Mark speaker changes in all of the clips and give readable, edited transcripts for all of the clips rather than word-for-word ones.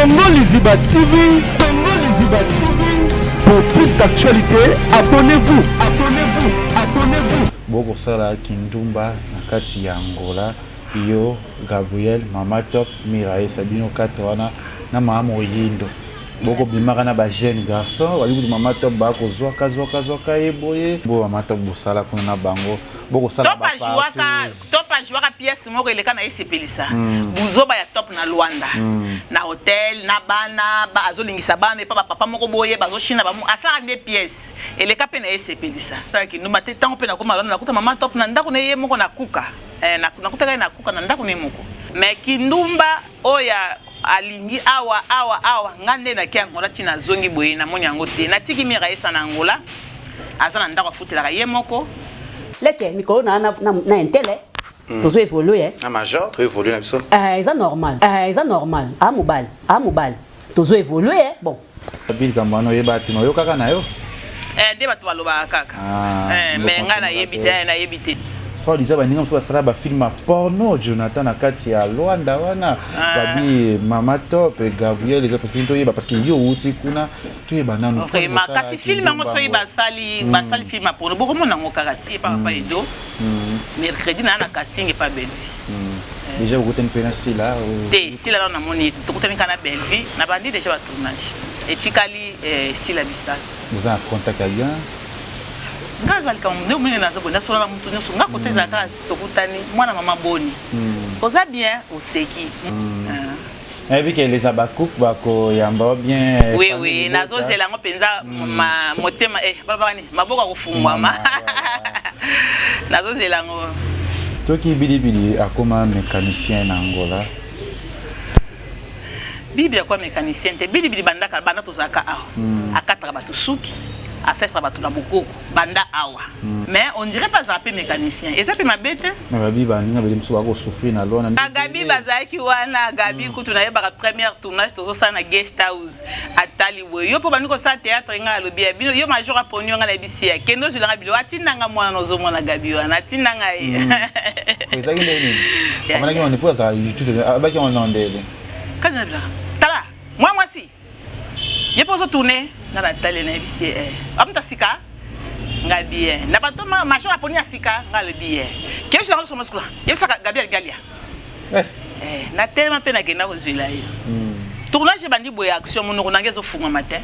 Speaker 1: Congo Liziba TV, Congo Liziba TV. Pour plus d'actualités, abonnez-vous, abonnez-vous, abonnez-vous.
Speaker 2: Bokosala kindumba na kati ya Angola yo Gabriel mama top Miraesa bino 4 wana na mama moyindo boko bimaka na ba jeune garçon babi kutu mama top ba kozwaka zwaka zwaka ye boye bo mama top bosala kuna na bango bokosala
Speaker 3: top ajuaka top ajuaka pièce moko eleka na esepelisa mm. buzoba ya top na Luanda mm. na hotel na bana ba azolingisa bana epa ba papa moko boye bazoshina ba asala nde pièce eleka pe na esepelisa kindumba te ntango mpe nakoma Luanda nakuta mama top na ndako na ye moko na kuka eh, nakutaka ye na kuka na ndako na ye moko mais kindumba oyo alingi awa awa awa nga nde nake Angola ti nazongi boye namoni yango te natiki Miraesa na Angola aza na ndako afutelaka ye moko.
Speaker 4: Leke mikolo na na na intele mm. tozo évoluer eh.
Speaker 5: Na major to évoluer na biso.
Speaker 4: Eh eza normal. Eh eza normal. A mobali, a mobali. Tozo évoluer eh. Bon.
Speaker 2: Likambo wana oyeba te, oyokaka na yo?
Speaker 3: Eh, nde bato balobaka kaka. Ah, eh, mais ngai nayebi te, eh, nayebi te.
Speaker 2: Soit disant baninga mosusu basala ba film ya porno Jonathan na kati ya Luanda wana ah. babi mama top et Gabriel eza parce que toyeba parce que yo outi kuna toyeba nanu
Speaker 3: vraiment kasi film yango soki basali basali film ya porno bokomona yango kaka ti epa papa Edo mercredi na na casting epa Bellevue.
Speaker 2: Déjà okutani mpe na Sila?
Speaker 3: Te, Sila nano namoni ye te, tokutani kaka na Bellevue, nabandi déjà ba tournage etikali eh, Sila bisala.
Speaker 2: Boza na contact ya bien?
Speaker 3: Nga aza likambo nde omoni naza boye nasolola na moto nyonso nga kote ezala kaka tokutani mwana mama boni oza bien oseki.
Speaker 2: Nayebi ke les Habacuc bakoyamba yo bien.
Speaker 3: Oui oui, nazozela yango mpenza ma motema eh balobaka nini maboko akofungwama nazozela yango.
Speaker 2: Toki Bilibili akoma mecanicien na Angola.
Speaker 3: Bilibili akoma mecanicien te. Bilibili banda kala banda tozalaka awa akataka bato suki asalisaka bato na bokoko banda awa mais on dirait pas azala pe mécanicien eza pe mabe te.
Speaker 2: Mais babi baninga bele mosusu bako souffrir na lona.
Speaker 3: Ba Gabi bazalaki wana Gabi kutu nayebaka première tournage tozosala na guest house atali boye yo mpo bandi kosala théâtre ngai alobi ya bino yo major aponi yo ngai nayebisi ya kende ozwila ngai bilo atinda ngai mwana ozomona Gabi wana atinda ngai.
Speaker 2: Ezalaki ndenge nini? Amonaki yango mpo azala YouTube abaki yango na ndele.
Speaker 3: Kani tala mwa mwasi ye mpe ozo tourne nga natali nayebisi ye eh. Amuta sika nga bien na bato major aponi ya sika nga alobi ye keshi nango soma sukula yebisaka gabi aligalia eh. Eh, natelema mpe nakenda kozwela ye tournage ebandi boye action monoko nange ezofungwama te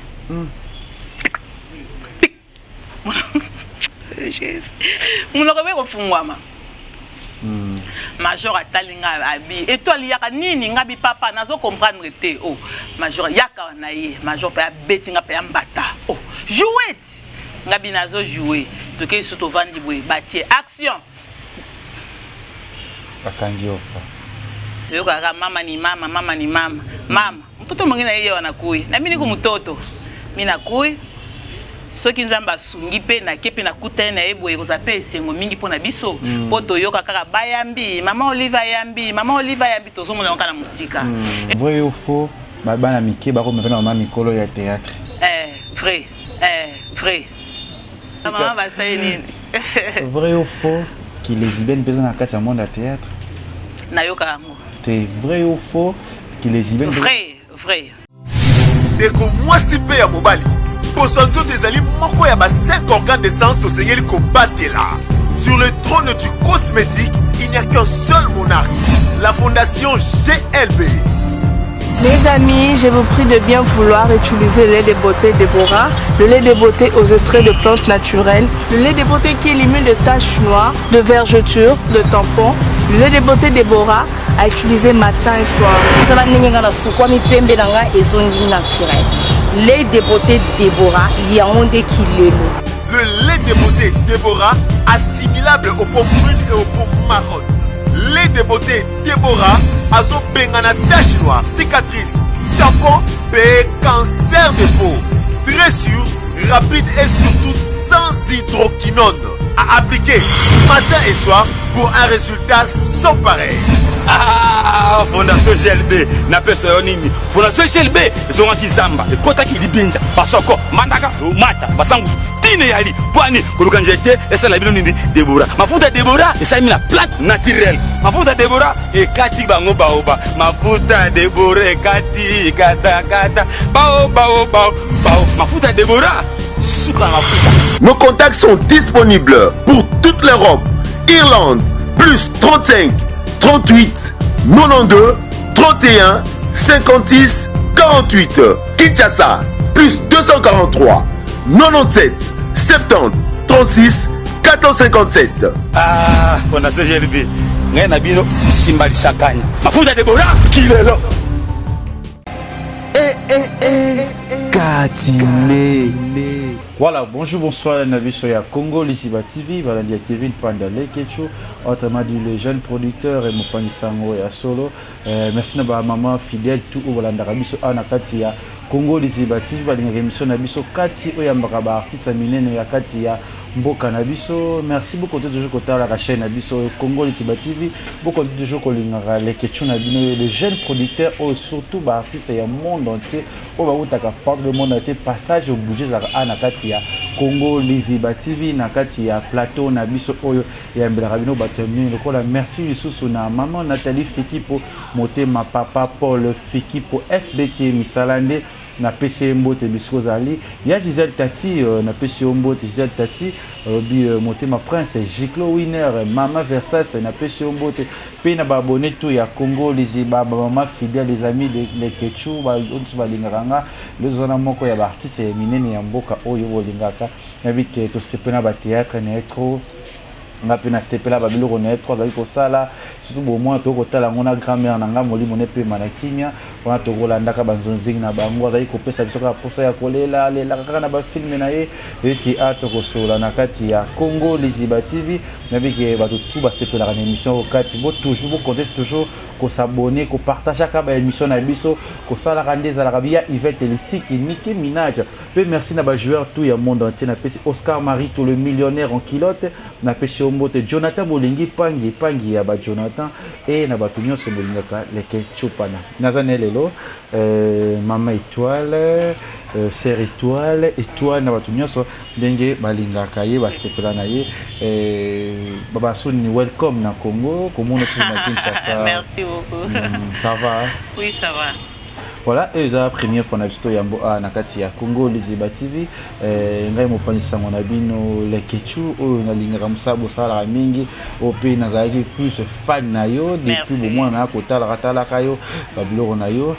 Speaker 3: Monoko ebe kofungwama. Major atali nga abi etoile yaka nini nga bi papa nazo comprendre te oh major yaka na ye major pe abeti nga pe ya mbata oh jouet nga bi nazo jouer toke lisusu tovandi boye batie action
Speaker 2: Bakangi yo fa.
Speaker 3: Toyokaka mama ni mama mama ni mama mama Mtoto mwingine yeye wanakui na mimi niko mtoto mi nakui soki nzambe asungi mpe nake mpe nakutani na ye boye ekozala mpe esengo mingi mpo na biso mpo toyoka kaka bayambi mama Olive ayambi mama Olive ayambi tozomona yango kaka na mosika.
Speaker 2: Vrai ou faux ba bana mike bakoma pe na mama mikolo ya theatre.
Speaker 3: Eh vrai eh vrai mama basali nini?
Speaker 2: Vrai ou faux ki lesbienne mpe eza na kati ya monde ya theatre?
Speaker 3: Nayoka yango.
Speaker 2: Te vrai ou faux ki lesbienne
Speaker 3: Vrai vrai.
Speaker 6: Ndeko mwasi mpe ya mobali, poso ya nzoto ezali moko ya ba 5 organes de sens tosengeli kobatela. Sur le trône du cosmétique, il n'y a qu'un seul monarque, la fondation GLB.
Speaker 7: Mes amis, je vous prie de bien vouloir utiliser le lait de beauté Deborah, le lait de beauté aux extraits de plantes naturelles, le lait de beauté qui élimine de taches noires, de vergetures, de tampons, le lait de beauté Deborah à utiliser matin et soir.
Speaker 8: Tala ndenge nga nasukwami pembe na nga ezongi naturel. Lait de beauté Deborah yango nde kilelo.
Speaker 6: Le lait de beauté Deborah assimilable aux peaux brunes et aux peaux marronnes. Lait de beauté Deborah azobengana tache noire, cicatrice, tampon pe cancer de peau. Très sûr, rapide et surtout sans hydroquinone. À appliquer matin et soir pour un résultat sans pareil.
Speaker 9: Ah, fondation GLB napesa yo nini? Fondation GLB ezongaki zamba, ekotaki libinja, basoko, mbandaka, mata, basangusu. Ntina eyali pwani koluka nzete esala bino nini? Debora, mafuta Debora esalemi na plante naturelle. Mafuta Debora ekati bango baoba. Mafuta Debora ekati katakata bao bao bao bao. Mafuta Debora suka na mafuta.
Speaker 6: Nos contacts sont disponibles pour toute l'Europe, Irlande, plus 35 38 92 31 56 48. Kinshasa, plus 243 97 70 36 457.
Speaker 9: Ah, Fondation GLB, ngai na bino simba lisakanya. Mafuta Debora kilelo.
Speaker 1: Eh, eh, eh, Katine.
Speaker 2: Voilà, bonjour, bonsoir, na biso ya Congo Lisiba TV, balandi ya Kevin Panda Lekechu, autrement dit le jeune producteur et mopanzi sango ya solo. Merci na ba maman fidèle tout oyo balandaka biso awa na kati ya Congo Liziba TV, balingaka émission na biso kati oyo yambaka ba artistes ya minene ya kati ya mboka na biso. Merci beaucoup toujours kotalaka chaîne na biso oyo Congo Liziba TV. Beaucoup toujours kolingaka Lekechu na bino oyo le jeune producteur oyo surtout ba artistes ya monde entier oyo bawutaka partout le monde entier, passage obligé ezalaka awa na kati ya Congo Liziba TV, na kati ya plateau na biso oyo eyambelaka bino bato ya minene lokola. Merci lisusu na maman Nathalie Fikipo motema, papa Paul Fikipo FBT misala nde napesi ye mbote bisika ozali. Ya Gisèle Tati, napesi yo mbote Gisèle Tati, alobi motema prince Giclo Winner, mama Versas, napesi yo mbote pe na ba abonné tout ya Congo Liziba, ba mama fidèle, les amis de Leketchou, ba oyo nyonso balingaka nga. Lelo toza na moko ya ba artiste ya minene ya mboka oyo bolingaka, nayebi ke tosepela na ba théâtre na ye trop. Nga pe nasepela ba biloko na ye trop azali kosala, surtout bomwana tokoki kotala yango na grand mère na nga, molimo na epema na kimia. Wana tokolandaka ba nzonzing na bango, azali kopesa biso kaka posa ya kolela, alelaka kaka na ba film na ye eti a tokosolola na kati ya Congo Liziba TV. Nayebi ke bato tout basepelaka na émission oyo kati, bo toujours bo compter toujours ko s'abonner, ko partageaka ba émission na biso, kosalaka nde ezalaka biya Yvette Lisiki, Nicki Minaj. Pe merci na ba joueurs tout ya monde entier, napesi Oscar Marito le millionnaire en culotte, napesi yo mbote Jonathan Bolingi Pangi Pangi ya ba Jonathan et na bato nyonso bolingaka Leke Chopana. Naza ne lelo mama étoile, sœur étoile, étoile na bato nyonso ndenge balingaka ye basepela na ye. Baba Soni, welcome na Congo, komona susu na Kinshasa.
Speaker 3: Merci beaucoup.
Speaker 2: Ça va?
Speaker 3: Oui, ça va.
Speaker 2: Voilà, oyo eza première fois na biso toyambo awa na kati ya Congo Liziba TV. Ngai mopanzi sango na bino Leketchou, oyo nalingaka mosala bosalaka mingi, oyo mpe nazalaki plus fan na yo depuis bomwana na kotalaka talaka yo babiloko na yo.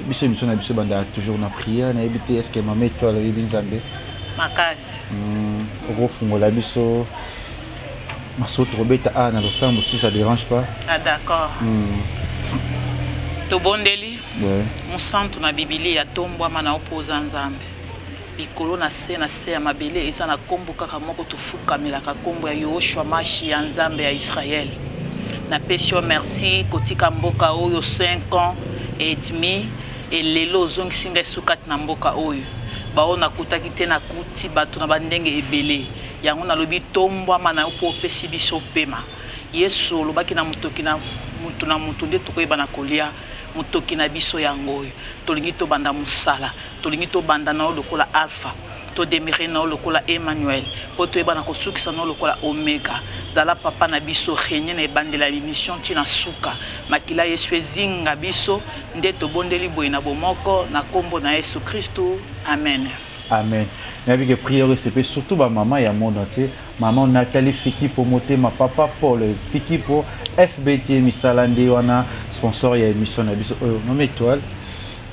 Speaker 2: Biso émission na biso ebandaka toujours na prière. Nayebi te, est ce que mama étoile oyebi Nzambe?
Speaker 3: Makasi.
Speaker 2: Okofungola biso masolo tokobeta awa na losambo si ça dérange pas.
Speaker 3: Ah d'accord. Tobondeli. Mosantu na Bibilia, tombwama na opoza Nzambe. Likolo na se na se ya mabele eza na kombo kaka moko tofukamelaka, kombo ya Yoshua Mashi ya Nzambe ya Israël. Napesi yo merci kotika mboka oyo 5 ans et demi et lelo ozongisi ngai sukati na mboka oyo. Bao nakutaki te, nakuti bato na bandenge ebele. Yango nalobi tombwama na yo mpo opesi biso pema. Yesu olobaki na motoki na mutu na mutu nde tokoyeba na kolia motoki na biso yango oyo. Tolingi tobanda mosala, tolingi tobanda na yo lokola Alpha, todemere na yo lokola Emmanuel, mpo toyeba na kosukisa na yo lokola Omega. Zala papa na biso, règne na ebandela ya emission ti na suka. Makila Yesu ezinga biso, nde tobondeli boye na bomoko na kombo na Yesu Kristu. Amen.
Speaker 2: Amen. Nayebi ke prière oyo esepe surtout ba mama ya monde entier. Maman Nathalie Fikipo motema, papa Paul Fikipo FBT misala nde wana sponsor ya émission na biso oyo. Mama étoile,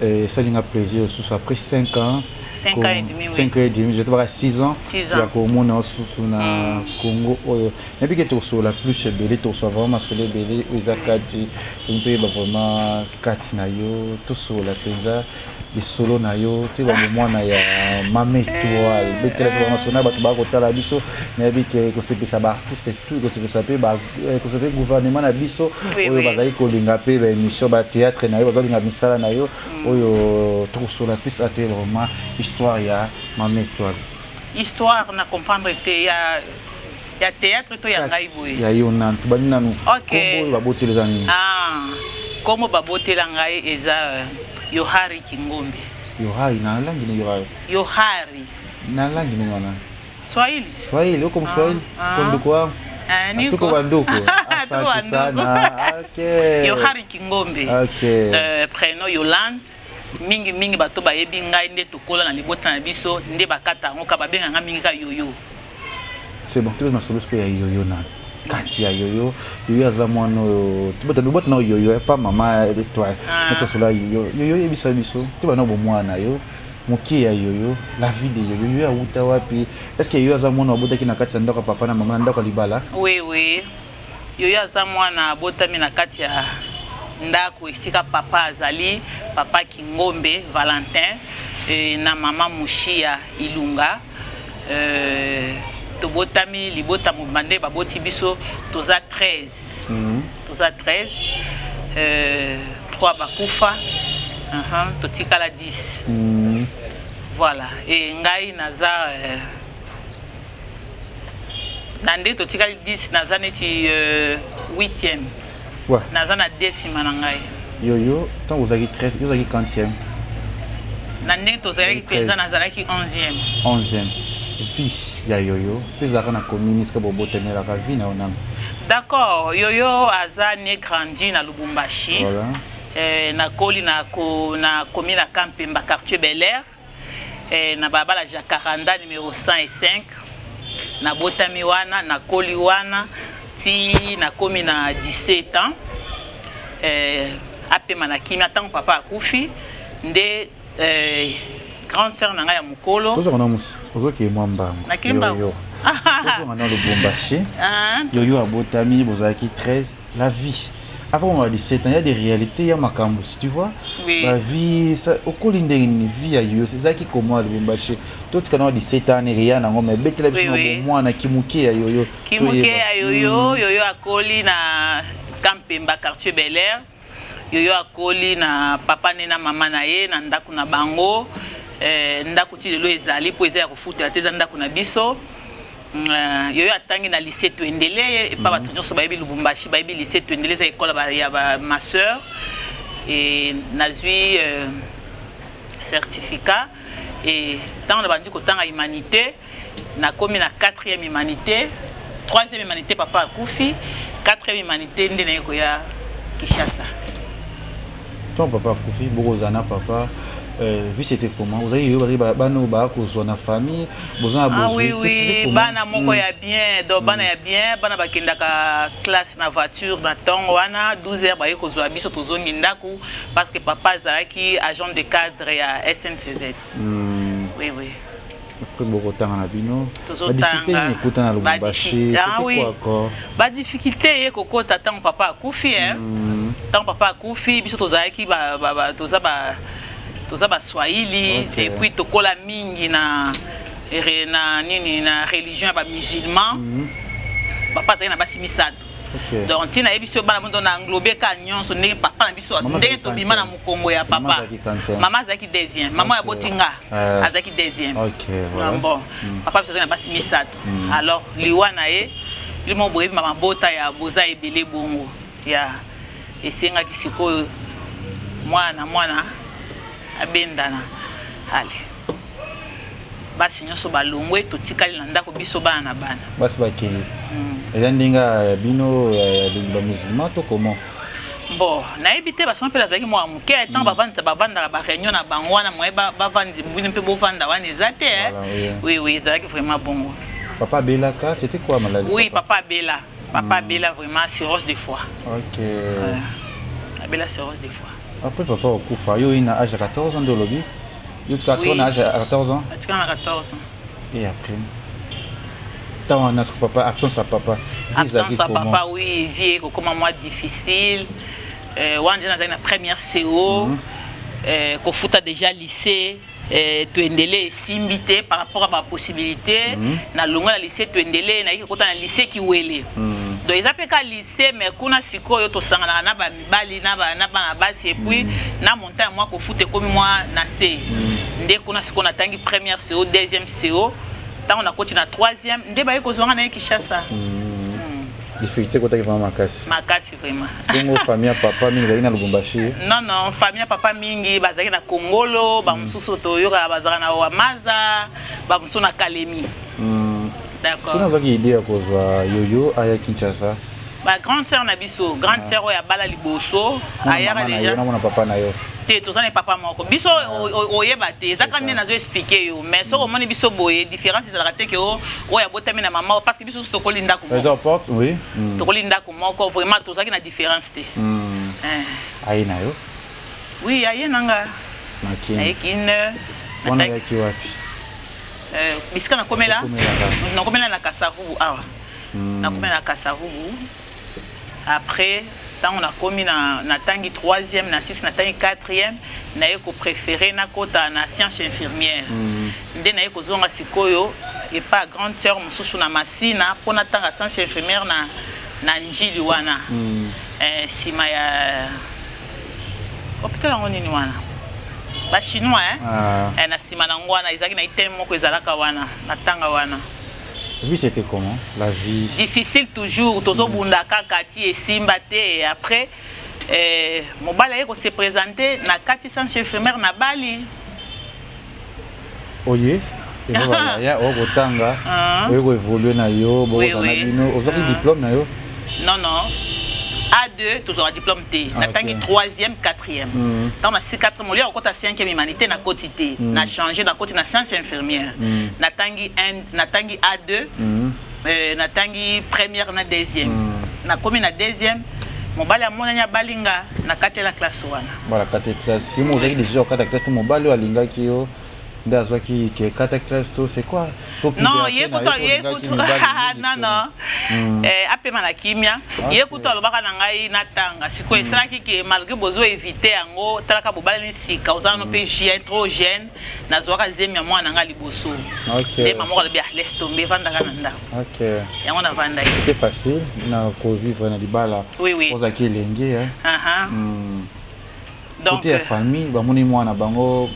Speaker 2: esali nga plaisir lisusu après 5 ans.
Speaker 3: 5 ans et demi, oui.
Speaker 2: 5 ans et demi, je te parle 6 ans.
Speaker 3: 6 ans.
Speaker 2: Ya komona susu na Congo oyo. Nayebi ke tokosola plus ebele, tokosola vraiment masolo ebele oyo eza kati. Donc toyeba vraiment kati na yo, tosola penza lisolo na yo, toyeba bomwana ya mama étoile. Betela biso masolo na bato bakotala biso. Nayebi ke kosepesa ba artiste tout, kosepesa pe ba kosepesa gouvernement na biso oyo bazali kolinga pe ba émission, ba théâtre na yo, bazolinga misala na yo oyo. Tokosola plus atoyeba vraiment histoire ya mama étoile.
Speaker 3: Histoire na comprendre te ya ya théâtre to ya ngai boye?
Speaker 2: Ya yo nanu, tobandi nanu. Kombo oyo babotela eza nini?
Speaker 3: Ah, kombo babotela ngai eza Yohari Kingombe.
Speaker 2: Yohari na langi ni Yohari?
Speaker 3: Yohari.
Speaker 2: Na langue nini wana?
Speaker 3: Swahili.
Speaker 2: Swahili, uko Mswahili?
Speaker 3: Ah.
Speaker 2: Uko ndugu wangu?
Speaker 3: Eh, niko.
Speaker 2: Tuko bandugu.
Speaker 3: Tuko
Speaker 2: Asante
Speaker 3: bandugu.
Speaker 2: sana. Okay.
Speaker 3: Yohari Kingombe.
Speaker 2: Okay.
Speaker 3: Prénom Yolande. Mingi mingi bato bayebi ngai nde tokola na libota na biso nde bakata yango ka babenga nga mingi ka yoyo.
Speaker 2: C'est bon, tobeta masolo sikoyo ya yoyo na kati ya yoyo. Yoyo aza mwana oyo tobeta lobota na yoyo eh, pa mama étoile.
Speaker 3: Ah.
Speaker 2: Nati solo ya yoyo. Yoyo yebisa biso, toba na bomwana yo. Moke ya yoyo, la vie de yoyo, yoyo awuta wapi? Est-ce que yoyo aza mwana abotaki na kati ya ndako ya papa na mama na ndako ya libala?
Speaker 3: Oui, oui. Yoyo aza mwana abotami na kati ya ndako esika papa azali, papa Kingombe Valentin na mama Mushia Ilunga. Tobotami libota mobimba nde baboti biso toza 13. Toza 13. 3 bakufa. Totikala 10. Voilà. Et ngai naza na nde totikali 10 naza neti 8e.
Speaker 2: Ouais.
Speaker 3: Naza na 2 nsima na ngai.
Speaker 2: Yoyo, ntango ozalaki 13, yo ozalaki quantième?
Speaker 3: Na ndenge tozalaki mpenza nazalaki 11e.
Speaker 2: 11e. Vie ya yoyo mpe ezalaka na commune esika bobotamelaka, vie na yo nano?
Speaker 3: D'accord. Yoyo aza né grandi na Lubumbashi.
Speaker 2: Voilà.
Speaker 3: Nakoli na, na commune ya Kampemba, quartier Bel Air, na balabala Jacaranda numéro 105. Nabotami wana, nakoli wana ti nakomi na 17 ans. Apema na kimia, ntango papa akufi nde grande sœur na ngai ya mokolo.
Speaker 2: Tozonga na ozokee mwa mbango.
Speaker 3: Nakei mbango.
Speaker 2: Yoyo, tozonga na Lubumbashi.
Speaker 3: Ah.
Speaker 2: Yoyo abotami, bozalaki 13. La vie avant on a 17 ans, il y a des réalités, il y a makambo, si tu vois.
Speaker 3: Oui.
Speaker 2: Ba vie ça okoli ndenge nini? Vie ya yoyo ezalaki comment à Lubumbashi? Totika na 17 ans, rien nango, mais betela biso na bomwana kimuke ya yoyo.
Speaker 3: Kimuke
Speaker 2: toyeba.
Speaker 3: ya yoyo. Yoyo akoli na Kampemba, quartier Bel Air. Yoyo akoli na papa ne na mama na ye na ndako na bango. Ndako ti lelo ezali mpo eza ya kofutela te, eza ndako na biso. Yoyo atangi na lycée Twendele epa bato nyonso bayebi Lubumbashi, bayebi lycée Twendele, eza ekole ya ba ma sœur. E nazwi certificat e ntango na bandi kotanga humanité, nakomi na 4e humanité, 3e humanité, papa akufi, 4e humanité nde naye koya Kinshasa.
Speaker 2: Ntango papa akufi, bokozala na papa, vie c'était comment? Ozalaki yoyo, bazalaki bana oyo baya kozwa na famille, boza na
Speaker 3: Ah
Speaker 2: bozwi
Speaker 3: oui
Speaker 2: te, c'était
Speaker 3: oui
Speaker 2: comment?
Speaker 3: Bana moko ya bien, donc bana ya bien, bana bakendaka classe na voiture na ntongo wana 12 heures, baye kozwa biso, tozongi ndako, parce que papa azalaki agent de cadre ya SNCZ. Oui.
Speaker 2: Après bokotanga na bino,
Speaker 3: Tozotanga.
Speaker 2: badifficulté nini ekuta na Lubumbashi?
Speaker 3: Ah,
Speaker 2: C'était
Speaker 3: oui.
Speaker 2: quoi encore?
Speaker 3: Badifficulté eye kokota ntango papa akufi, hein. Ntango papa akufi, biso tozalaki toza baswahili. Et puis tokola mingi na nini, na religion ya bamusulman. Papa azalaki na basi misato. Donc ntina yebi biso bana mondo na englobe ka nyonso ndenge papa na biso,
Speaker 2: Mama
Speaker 3: ndenge
Speaker 2: azalaki
Speaker 3: tobima na
Speaker 2: quantième?
Speaker 3: mokongo ya
Speaker 2: Mama
Speaker 3: papa.
Speaker 2: azalaki quantième?
Speaker 3: Mama azalaki deuxième, mama oyo aboti nga azalaki deuxième.
Speaker 2: Voilà.
Speaker 3: Bon, papa biso azalaki na basi misato. Alors liwa na ye limo boyebi mabota ya boza ebele bongo ya esengaki sikoyo mwana na mwana abendana. Ale basi nyonso balongwe, totikali na ndako biso bana na bana.
Speaker 2: Basi bakei, eza ndenge ya bino ya bamusulman to comment?
Speaker 3: Bon, nayebi te. Baso mpe nazalaki mwa moke ntango bavandisa, bavandaka baréunion na bango wana, moye bavandi bino mpe bovanda wana eza te, eh.
Speaker 2: Voilà, oui.
Speaker 3: Oui, ezalaki vraiment bongo.
Speaker 2: Papa abelaka, c'était quoi maladie?
Speaker 3: Oui, papa abela, papa abela vraiment cirrhose de foie. Abela cirrhose de foie.
Speaker 2: Après papa okufa, yo oyi na âge ya 14 ans nde olobi yo tika
Speaker 3: Oui.
Speaker 2: na âge ya 14 ans?
Speaker 3: Atikala na 14 ans.
Speaker 2: Et après ntango wana siko papa, absence ya papa, vie ezalaki
Speaker 3: Absence ya
Speaker 2: comment?
Speaker 3: papa, oui, vie ekokoma mwa difficile. Wana nde nazalaki na première CO. Kofuta déjà lycée Toendele esimbi te par rapport à bapossibilité. Nalongwa na lycée Toendele, nayaki kokota na lycée Kiwele. Donc eza mpe ka lycée, mais kuna sikoyo tosanganaka na bamibali na bana basi, et puis na montant ya mwa kofuta ekomi mwa na se. Nde kuna sikoyo natangi première CO, deuxième CO. Ntango nakoti na troisième nde baye kozwanga na ye Kinshasa.
Speaker 2: Difficulté ekotaki vraiment makasi.
Speaker 3: Makasi vraiment.
Speaker 2: Bongo famille ya papa mingi ezalaki na Lubumbashi?
Speaker 3: Non, non, famille ya papa mingi bazalaki na Kongolo, bamosusu toyokaka bazalaka na Wamaza, bamosusu na Kalemi. D'accord.
Speaker 2: Kuna azwaki idée ya kozwa Yoyo aya Kinshasa?
Speaker 3: Ba grande sœur na biso, grande sœur oyo abala liboso, ayaka déjà.
Speaker 2: Namona papa na yo.
Speaker 3: Te, toza na papa moko. Biso oyeba te, eza kaka nde nazo expliquer yo, mais soki omoni biso boye, différence ezalaka te ke oyo abotami na mama, parce que biso nyonso tokoli ndako
Speaker 2: moko. Porte, oui.
Speaker 3: Tokoli ndako moko, vraiment tozalaki na différence te.
Speaker 2: Aye na yo?
Speaker 3: Oui, aye na nga. Aye Kin.
Speaker 2: Wana ayaki wapi?
Speaker 3: Bisika nakomela, nakomela na Kasavubu awa. Nakomela na Kasavubu. Après, ntango nakomi na natangi 3e na 6, natangi 4e, naye kopréférer nakota na science infirmière. Nde naye kozonga sikoyo epa grande sœur mosusu na Masina mpo natanga science infirmière na Njili wana, nsima ya hôpital yango nini wana, Bachinois, eh?
Speaker 2: Ah.
Speaker 3: Eh, na nsima nango wana ezalaki na item moko ezalaka wana, natanga wana.
Speaker 2: Vie, c'était comment, la vie?
Speaker 3: Difficile toujours, tozobunda kaka ti esimba te. Après, mobali aye kose présenter na kati science infirmière na bali.
Speaker 2: Oye ya okotanga, oye koévoluer na yo, bokozala bino, ozwaki diplôme na yo?
Speaker 3: Non, A2 tozwaka diplôme te. Natangi 3e, 4e. Ntango na 6, 4 molia okota 5e humanité, nakoti te. Na changer, nakoti na science infirmière. Natangi natangi A2, natangi première na deuxième. Nakomi na deuxième, mobali amonani, abalinga na kati ya classe wana.
Speaker 2: Voilà, kati classe. Yo mo ozalaki déjà okata classe te, mobali oyo alingaki yo nde azwaki ke kata classe to c'est quoi?
Speaker 3: Non, ye kutu, ye kutu, non, non, apema na kimia. Ye kutu alobaka na ngai natanga. Sikoyo esalaki ke malgré bozo éviter yango, talaka bobalani sika, oza nano mpe jeune, trop jeune. Nazwaka zemi ya mwana na ngai liboso. Nde mama moko alobi: "Ah, laisse tomber, evandaka na ndako." Yango navandaki.
Speaker 2: C'était facile na kovivre na libala?
Speaker 3: Oui.
Speaker 2: Ozalaki elenge?
Speaker 3: Donc
Speaker 2: côté ya famille, bamoni mwana bango,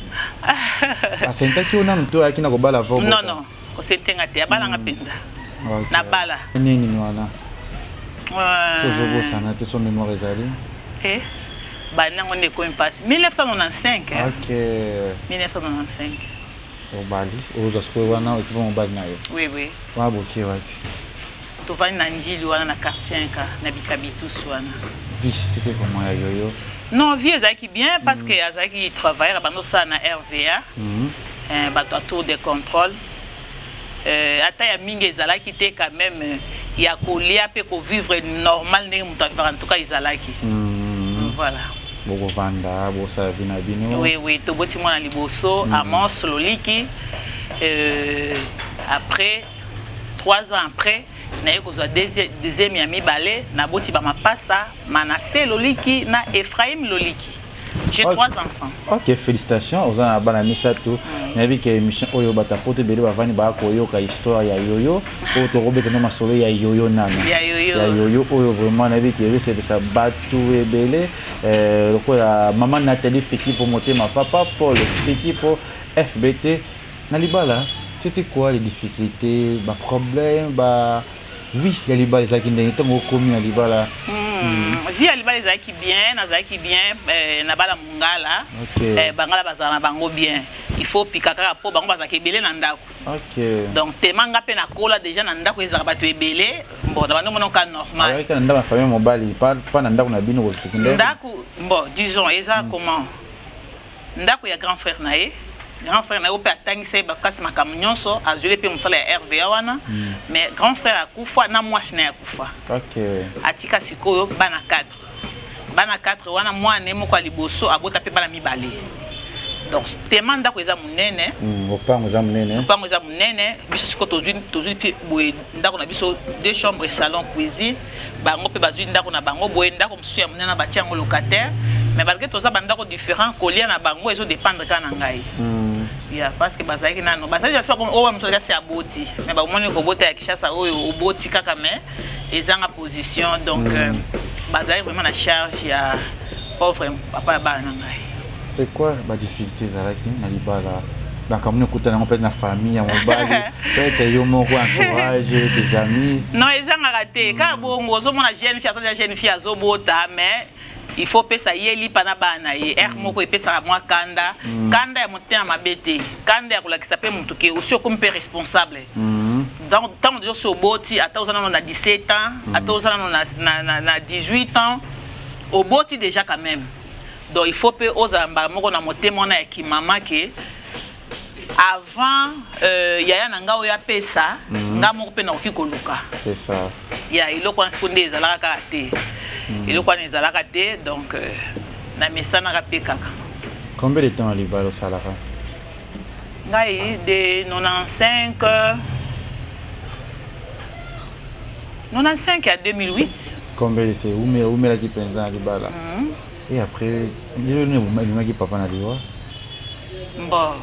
Speaker 2: asentaki yo nanu to ayaki na kobala vo?
Speaker 3: Non, kosentenga te, abalanga mpenza na bala.
Speaker 2: Nini wana so ozobosana te, so mémoire ezali?
Speaker 3: Bani yango nde ekomi mpasi, 1995. 1995.
Speaker 2: Obali, ozwa sikoyo wana okipa mobali na yo?
Speaker 3: Oui.
Speaker 2: Wana bokie wapi?
Speaker 3: Tovandi na Njili wana, na quartier nka na Bikabitusu wana.
Speaker 2: Vie, c'était comment ya Yoyo?
Speaker 3: Non, vie ezalaki bien parce que azalaki travailleur, abandi osala na RVA, bato ya tour de contrôle. Ata ya mingi ezalaki te, quand même ya kolia mpe kovivre normal ndenge moto avivaka, en tout cas ezalaki. Voilà.
Speaker 2: Bokovanda, bosala vie na bino?
Speaker 3: Oui, toboti mwana liboso, Amos Loliki. Après, 3 ans après, naye kozwa deuxième ya mibale, naboti bamapasa Manase Loliki na Ephraim Loliki. J'ai trois enfants.
Speaker 2: Ok, félicitations, oza na bana misato. Nayebi ke émission oyo, bato poto ebele bavandi baya koyoka histoire ya Yoyo oyo tokobeta no masolo ya Yoyo nano.
Speaker 3: Ya Yoyo.
Speaker 2: Ya Yoyo oyo, vraiment nayebi ke ezosepesa bato ebele, lokola mama Nathalie Fikipo motema, papa Paul Fikipo FBT. Na libala, c'était quoi les difficultés, baproblème, ba vie ya libala ezalaki ndenge ntango okomi na libala?
Speaker 3: Vie ya libala ezalaki bien, nazalaki bien, na bala mongala. Bangala bazala na bango bien, il faut pika kaka mpo bango bazalaka ebele na ndako. Donc tema nga mpe nakola déjà na ndako ezalaka bato ebele. Bon, na bando mona ka normal.
Speaker 2: Ayaki na ndako ya famille mobali, pa na ndako na bino kosecondaire?
Speaker 3: Ndako, bon, disons eza comment, ndako ya grand frère na ye. Grand frère na ye mpe atangisa ye bakasi, makambo nyonso, azweli mpe mosala ya RVA wana. Mais grand frère akufa na mwasi na ye akufa. Atika sikoyo bana 4. Bana 4 wana, mwana ye moko ya liboso abota mpe bana mibale. Donc tema ndako eza monene.
Speaker 2: Lopango eza monene.
Speaker 3: Lopango eza monene. Biso sikoyo tozwi mpe boye ndako na biso, deux chambres, salon, cuisine. Bango mpe bazwi ndako na bango boye, ndako mosusu ya monene, batia yango locataire. Mais malgré toza bandako différent, kolia na bango ezodépendre kaka na ngai. Ya parce que bazalaki nano, bazalaki basi oyo mosusu kasi aboti, mais bamoni kobota ya Kinshasa oyo oboti kaka, mais ezanga position. Donc bazalaki vraiment na charge ya pauvre papa ya bana na ngai.
Speaker 2: C'est quoi badifficulté ezalaki na libala? Makambo nini okutana yango peut-être na famille ya mobali, peut-être yo moko, entourage, tes amis?
Speaker 3: Non, ezangaka te. Kaka bongo ozomona jeune fille aza jeune fille, azobota, mais il faut pesa ye lipa na bana na ye. Ere moko epesaka mwa kanda, kanda ya motema mabe te, kanda ya kolakisa mpe motu ke osi okomi mpe responsable. Donc ntango deja osi oboti, ata oza nano na 17 ans, ata oza nano na 18 ans, oboti déjà quand même. Donc il faut mpe ozala mbala moko na motema wana ya kimama ke avant yaya na ngai oyo apesa nga moko mpe nakoki koluka.
Speaker 2: C'est ça.
Speaker 3: Ya eloko wana siko nde ezalaka kaka te, eloko wana ezalaka te. Donc namesanaka mpe kaka.
Speaker 2: Combien de temps na libala osalaka?
Speaker 3: Ngai de 95, 95 à 2008.
Speaker 2: Combien de c'est umelaki mpenza na libala? Et après, lelo nini ebimaki papa na liwa?
Speaker 3: Bon,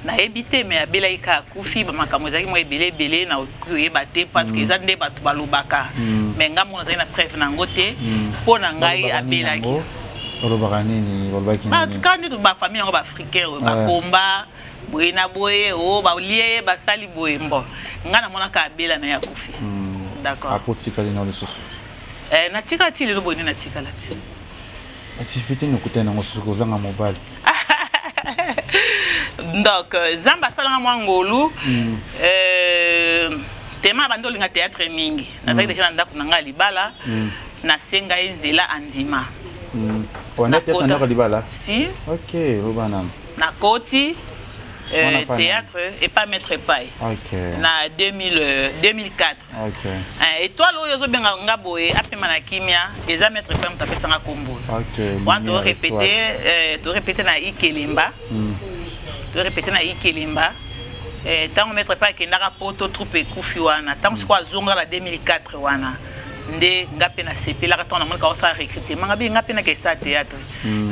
Speaker 3: nayebi te, me abelaki kaka, akufi. Bamakambo ezalaki mwa ebele ebele, na koyeba te, parce que eza nde bato balobaka, mais nga moko nazali na preuve na yango te. Mpo na ngai
Speaker 2: Balobaka nini?
Speaker 3: Abelaki.
Speaker 2: Yango olobaka nini? Balobaki nini?
Speaker 3: Kaka nde bafamille yango, baafricain oyo bakomba boye na boye, o balie ye, basali boye. Mbo nga namonaka abela na ye, akufi. D'accord.
Speaker 2: Apo otikali nao lisusu?
Speaker 3: Eh, natikala ti lelo boye nde natikala ti.
Speaker 2: Activité nini okutani nango susu kozanga mobali?
Speaker 3: Donc Nzambe asalanga mwa ngolu. Tema bandi olinga théâtre mingi, nazalaki déjà na ndako na ngai ya libala. Nasenga ye nzela, andima.
Speaker 2: Wanda théâtre na ndako ya libala?
Speaker 3: Si.
Speaker 2: Ok, loba nano.
Speaker 3: Nakoti
Speaker 2: Wana pa
Speaker 3: théâtre epa maître Pai na 2000, 2004. Étoile oyo ozobenga nga boye, apema na kimia, eza maître Pai moto apesanga kombo wana.
Speaker 2: Lumière.
Speaker 3: Torépété, torépété na Ikelemba. Torépété na Ikelemba. Ntango maître Pai akendaka poto, troupe ekufi wana. Ntango sikoyo azonga na 2004 wana nde nga mpe nasepelaka. Ntango namonika osala recrutement, nga bi nga mpe naka esala théâtre.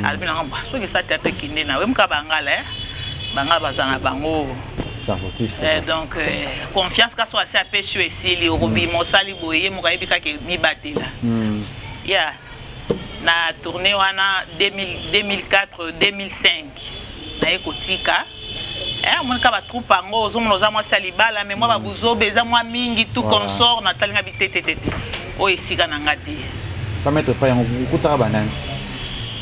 Speaker 3: Alobi nanga: "Ba, soki esala théâtre, ekende na oyemuka." Bangala bangala baza na bango.
Speaker 2: Artiste.
Speaker 3: Donc confiance ka so asi apesi yo, esili, okobima, osali boye, ye moko ayebi kaka mibatela. Ya na tournée wana 2000, 2004, 2005, naye kotika. Omonika batroupe yango, ozomona oza mwasi ya libala, mais mwa babuzoba eza mwa mingi tout. Consort natalinga bitetetete oyo esika na nga te.
Speaker 2: Pa maître Pa yango okutaka banani?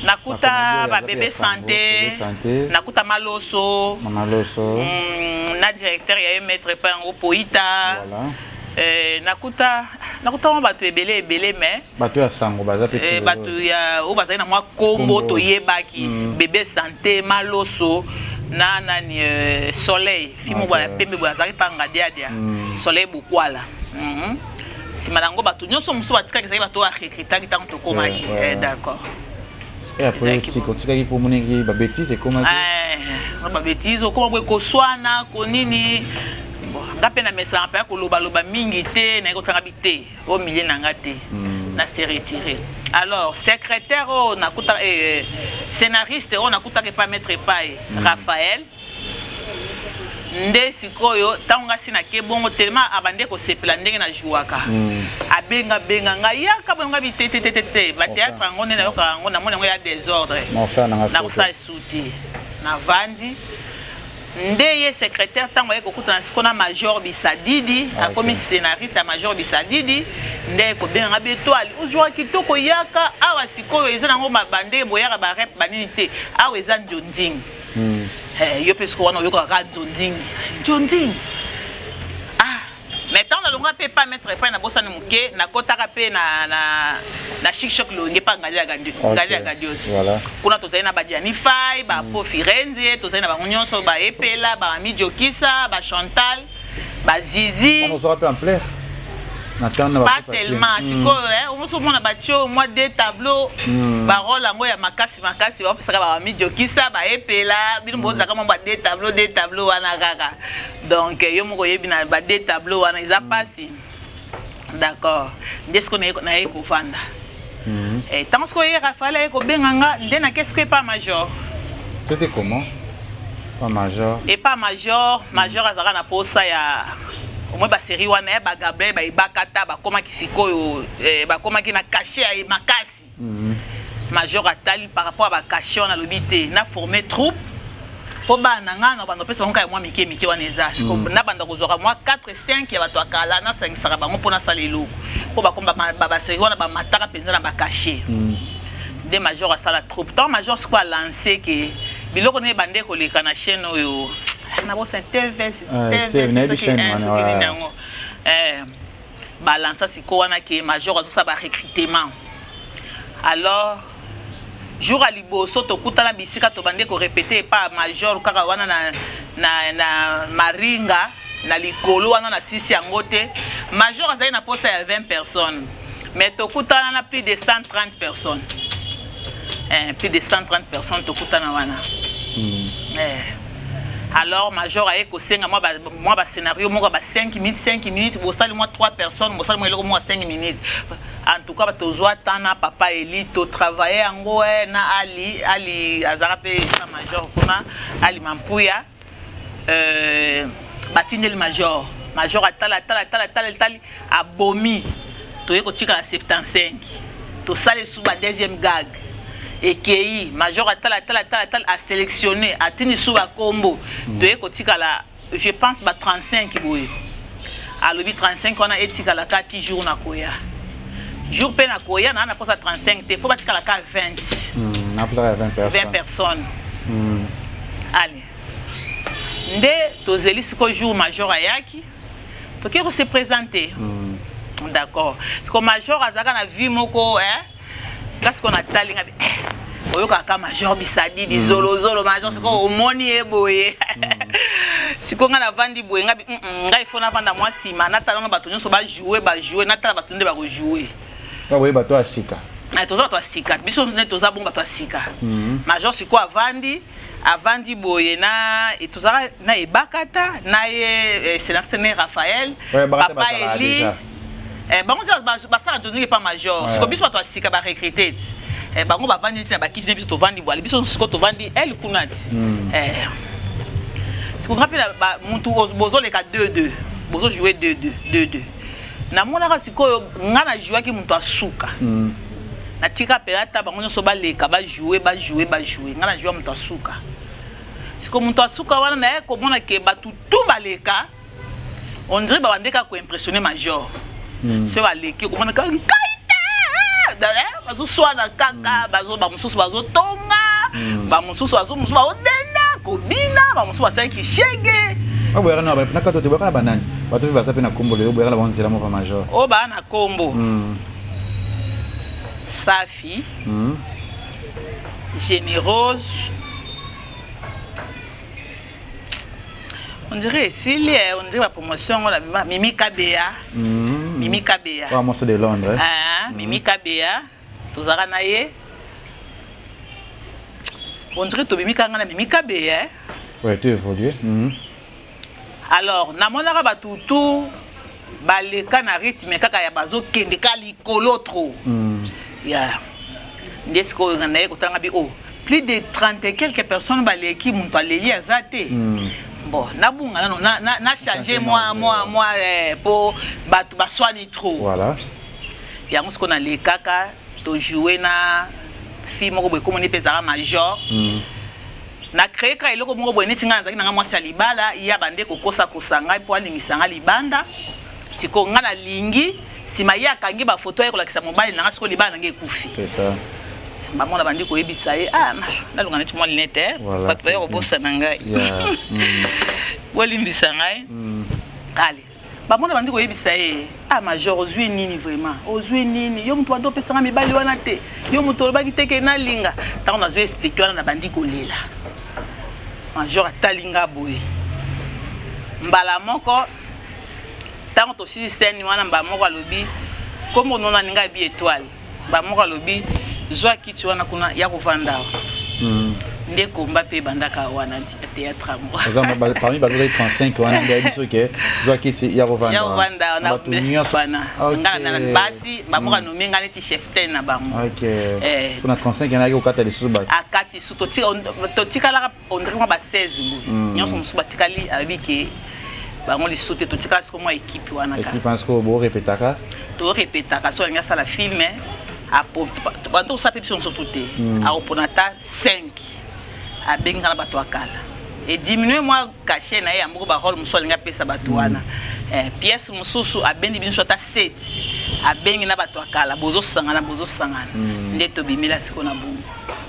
Speaker 3: Nakuta
Speaker 2: Bacomédien
Speaker 3: babebe
Speaker 2: ya Sango,
Speaker 3: santé.
Speaker 2: Bébé santé.
Speaker 3: Nakuta Maloso.
Speaker 2: Mama Loso.
Speaker 3: Na directeur ya ye maître pa yango, Poita. Nakuta mwa bato ebele ebele, mais
Speaker 2: Bato ya sango baza mpe ti lelo.
Speaker 3: Bato ya oyo bazali na mwa kombo
Speaker 2: Kombo.
Speaker 3: toyebaki Bebe Santé, Maloso na nani, Soleil fi moko ya pembe boye, azalaki mpa Ngadiadia. Soleil Bokwala. Nsima na yango, bato nyonso mosusu batikaki ezalaki bato oyo arecrutaki ntango tokomaki. D'accord.
Speaker 2: Et après
Speaker 3: Ezalaki
Speaker 2: otika, otikaki mpo omonaki babêtises ekomaki?
Speaker 3: Babêtises okoma boye, koswana, konini. Bon, nga mpe na mesana mpe ya kolobaloba mingi te, naye kotanga bi te au milieu na nga te. Na se retire. Alors secrétaire oyo nakuta, scénariste oyo nakutaka epa maître Epai, Raphaël, nde sikoyo ntango nga si nake bongo, tellement abande kosepela ndenge najouaka, abengabenga ngai: "Yaka boye." Nga bi te te te te te, bathéâtre yango nde nayokaka yango, namoni yango ya désordre.
Speaker 2: Nakosala nanga
Speaker 3: Nakosala esu te. Navandi nde ye secrétaire. Ntango aye kokutana sikoyo na Major Bisadidi, akomi scénariste ya Major Bisadidi, nde kobenganga: "Bi Étoile, ozwaka kitoko, yaka awa." Sikoyo eza nango bandenge boyaka barep banini te, awa eza nzonding. Yo mpe sikoyo wana oyokaka kaka nzonding, nzonding. Ah, mais ntango nalonga mpe pa maître epai, nabosani moke, nakɔtaka mpe na Chic Choc Longe mpa Ngali ya Gadios. Kuna tozali na badiani Fai, bapo Firenze, tozali na bango nyonso, baepela, bamami Jokisa, bachantal, bazizi.
Speaker 2: Wana ozwaka mpe ampleur na ntango na
Speaker 3: Pas
Speaker 2: bakopa te.
Speaker 3: tellement. Sikoyo omosi omona batie oyo mwa deux tableau, barole yango ya makasi makasi bapesaka bamami Jokisa, baepela. Bino bozalaka mwa ba deux tableau, deux tableau wana kaka. Donc yo moko oyebi na ba deux tableau wana eza mpasi. D'accord, nde sikoyo naye kovanda. Ntango sikoyo ye Rafael aye kobenga nga, nde nake sikoyo epa Major.
Speaker 2: C'était comment pa Major?
Speaker 3: Epa Major, Major azalaka na posa ya omoi basérie wana ya bagabriel bayebaka ta bakomaki sikoyo, bakomaki na cachet ya makasi. Major atali par rapport à bacachet wana, alobi te na forme troupe. Mpo bana na ngai na banda kopesa bango kaka mwa mike mike wana eza mm. Nabanda kozwaka mwa 4 5 ya bato ya kala, nasangisaka bango mpo nasala eloko, mpo bakomba baseri wana bamataka mpenza na bacachet. Nde major asala troupe. Ntango major sikoyo alance ke biloko nde ebande koleka na chaîne oyo nabosa TVS, TVS soki nini yango, balansa sikoyo wana ke major azosala barecrutement. Alors jour ya liboso tokutana bisika tobande korepete epa major kaka wana na Maringa na likolo wana, na sisi yango te. Major azali na posa ya 20 personnes, mais tokutana na plus de 130 personnes, plus de 130 personnes tokutana wana. Alors major aye kosenga mwa bascénario moko ba 5 minutes, 5 minutes, bosali mwa 3 personnes, bosali mwa eloko moko ya 5 minutes. En tout cas tozwa temps na papa Eli, totravaille yango na Ali. Ali azalaka mpe sa major kuna, Ali Mampuya. Batindeli major, major atala, atala, atala, atala, etali, abomi. Toye kotikala 75. Tosala esu ba deuxième gag, ekei, major atala, atala, atala, atala, asélectionné, atindi su bakombo. Toye kotikala, je pense, ba 35 boye. Alobi 35 wana etikala ka ti jour na koya. Jour mpe na koya na posa 35 te, fo batikala ka 20.
Speaker 2: 20
Speaker 3: personnes. Allez, nde tozeli sikoyo jour major ayaki, tokoki kose présenter. D'accord, siko major azalaka na vie moko, eh? Kasi ko natali nga, eh, oyokaka major bisadidi, zolozolo. Major sikoyo omoni ye boye, sikoyo ngai navandi boye, ngai ngai fo navanda mwa nsima, natala no bato nyonso bajoue, bajoue, natala bato nde bakojoue.
Speaker 2: Boye bato ya sika.
Speaker 3: Toza bato ya sika, biso nde toza bongo bato ya sika. Major sikoyo avandi, avandi boye na tozalaka na Ebakata na ye, scénariste ne Raphaël, papa Eli, bango basala tozongi epa major. Siko biso bato ya sika barecrute ti, bango bavandi neti na bakiti nde biso tovandi bwale. Biso siko tovandi ele kuna ti. Siko nga mpe mutu bozoleka 2 2, bozojoue 2 2 2 2. Namonaka sikoyo nga najouaki moto asuka, natika mpe ata bango nyonso baleka, bajoue, bajoue, bajoue, nga najoua moto asuka. Siko moto asuka wana naye komona ke bato tu baleka, on dirait babande kaka koimpressionne major. So baleki, okomona kaka nkai te, bazoswana kaka, bamosusu bazotonga, bamosusu mosusu baodenda kobina, bamosusu basalaki shege.
Speaker 2: Boyaka na kato te, boyaka na banani? Bato mpe baza mpe na kombo lelo, boyaka na bango nzela moko major?
Speaker 3: Oyo baa na kombo, Safi, Générose, on dirait esili, on dirait bapromotion yango na Mimi Kabeya, Mimi Kabeya.
Speaker 2: Mwasi de Londres.
Speaker 3: Mimi Kabeya tozalaka na ye, on dirait tobimi kanga na Mimi Kabeya.
Speaker 2: Ouais, tu évolué.
Speaker 3: Alors namonaka bato tu baleka na rythme kaka ya bazokende ka likolo trop. Ya nde sikoyo naye kotanga bi oh, plus de 30 et quelques personnes baleki, moto aleli aza te. Bon, nabunga nano na change mwa po bato baswani trop. Yango sikoyo nalekaka, tojoue na fille moko boye, komoni mpe ezalaka major. Na créé ka eloko moko boye neti ngai nazalaki na ngai mwasi ya libala, ya bande kokosakosa ngai mpo alingisa ngai libanda. Sikoyo ngai nalingi, nsima ye akangi bafoto, aye kolakisa mobali na ngai. Sikoyo libala na ngai ekufi. Bamona bandi koyebisa ye, ah, nalonga neti mwa lunette, bato baya kobosana ngai, bolimbisa ngai. Ale, bamona bandi koyebisa ye, ah, major ozwi nini vraiment, ozwi nini? Yo moto bandi opesanga mibali wana te, yo moto olobaki te ke nalinga. Ntango nazwi expliquer wana, nabandi kolela. Major atali nga boye mbala moko. Ntango tosisi scène wana, mbala moko alobi, kombo nona ninga abi Étoile. Mbala moko alobi, zwa kiti wana kuna ya kovanda awa. Nde komba mpe ebandaka wana théâtre
Speaker 2: yango. Parmi bato ozali 35 wana, nde ayebi soki zwa kiti ya
Speaker 3: kovanda bato nyonso wana, nga na basi bamoko anomi nga neti chef ten na bango.
Speaker 2: Mpona 35 yanaki kokata lisusu bato.
Speaker 3: Akati su, totikalaka on dirait mwa ba 16 boye. Nyonso mosusu batikali, alobi ke bango lisusu te. Totikala siko mwa équipe wana.
Speaker 2: Équipe wana sikoyo borepetaka?
Speaker 3: Torepetaka. So alingi asala film, bando kosala mpe biso nyonso tu te. Akopona ata 5, abengi nga na bato ya kala. Ediminue mwa cachet na ye ya moko, barole mosusu alingi apesa bato wana. Pièce mosusu abendi biso ata 7, abengi na bato ya kala, bozosangana, bozosangana nde tobimela sikoyo na bongo.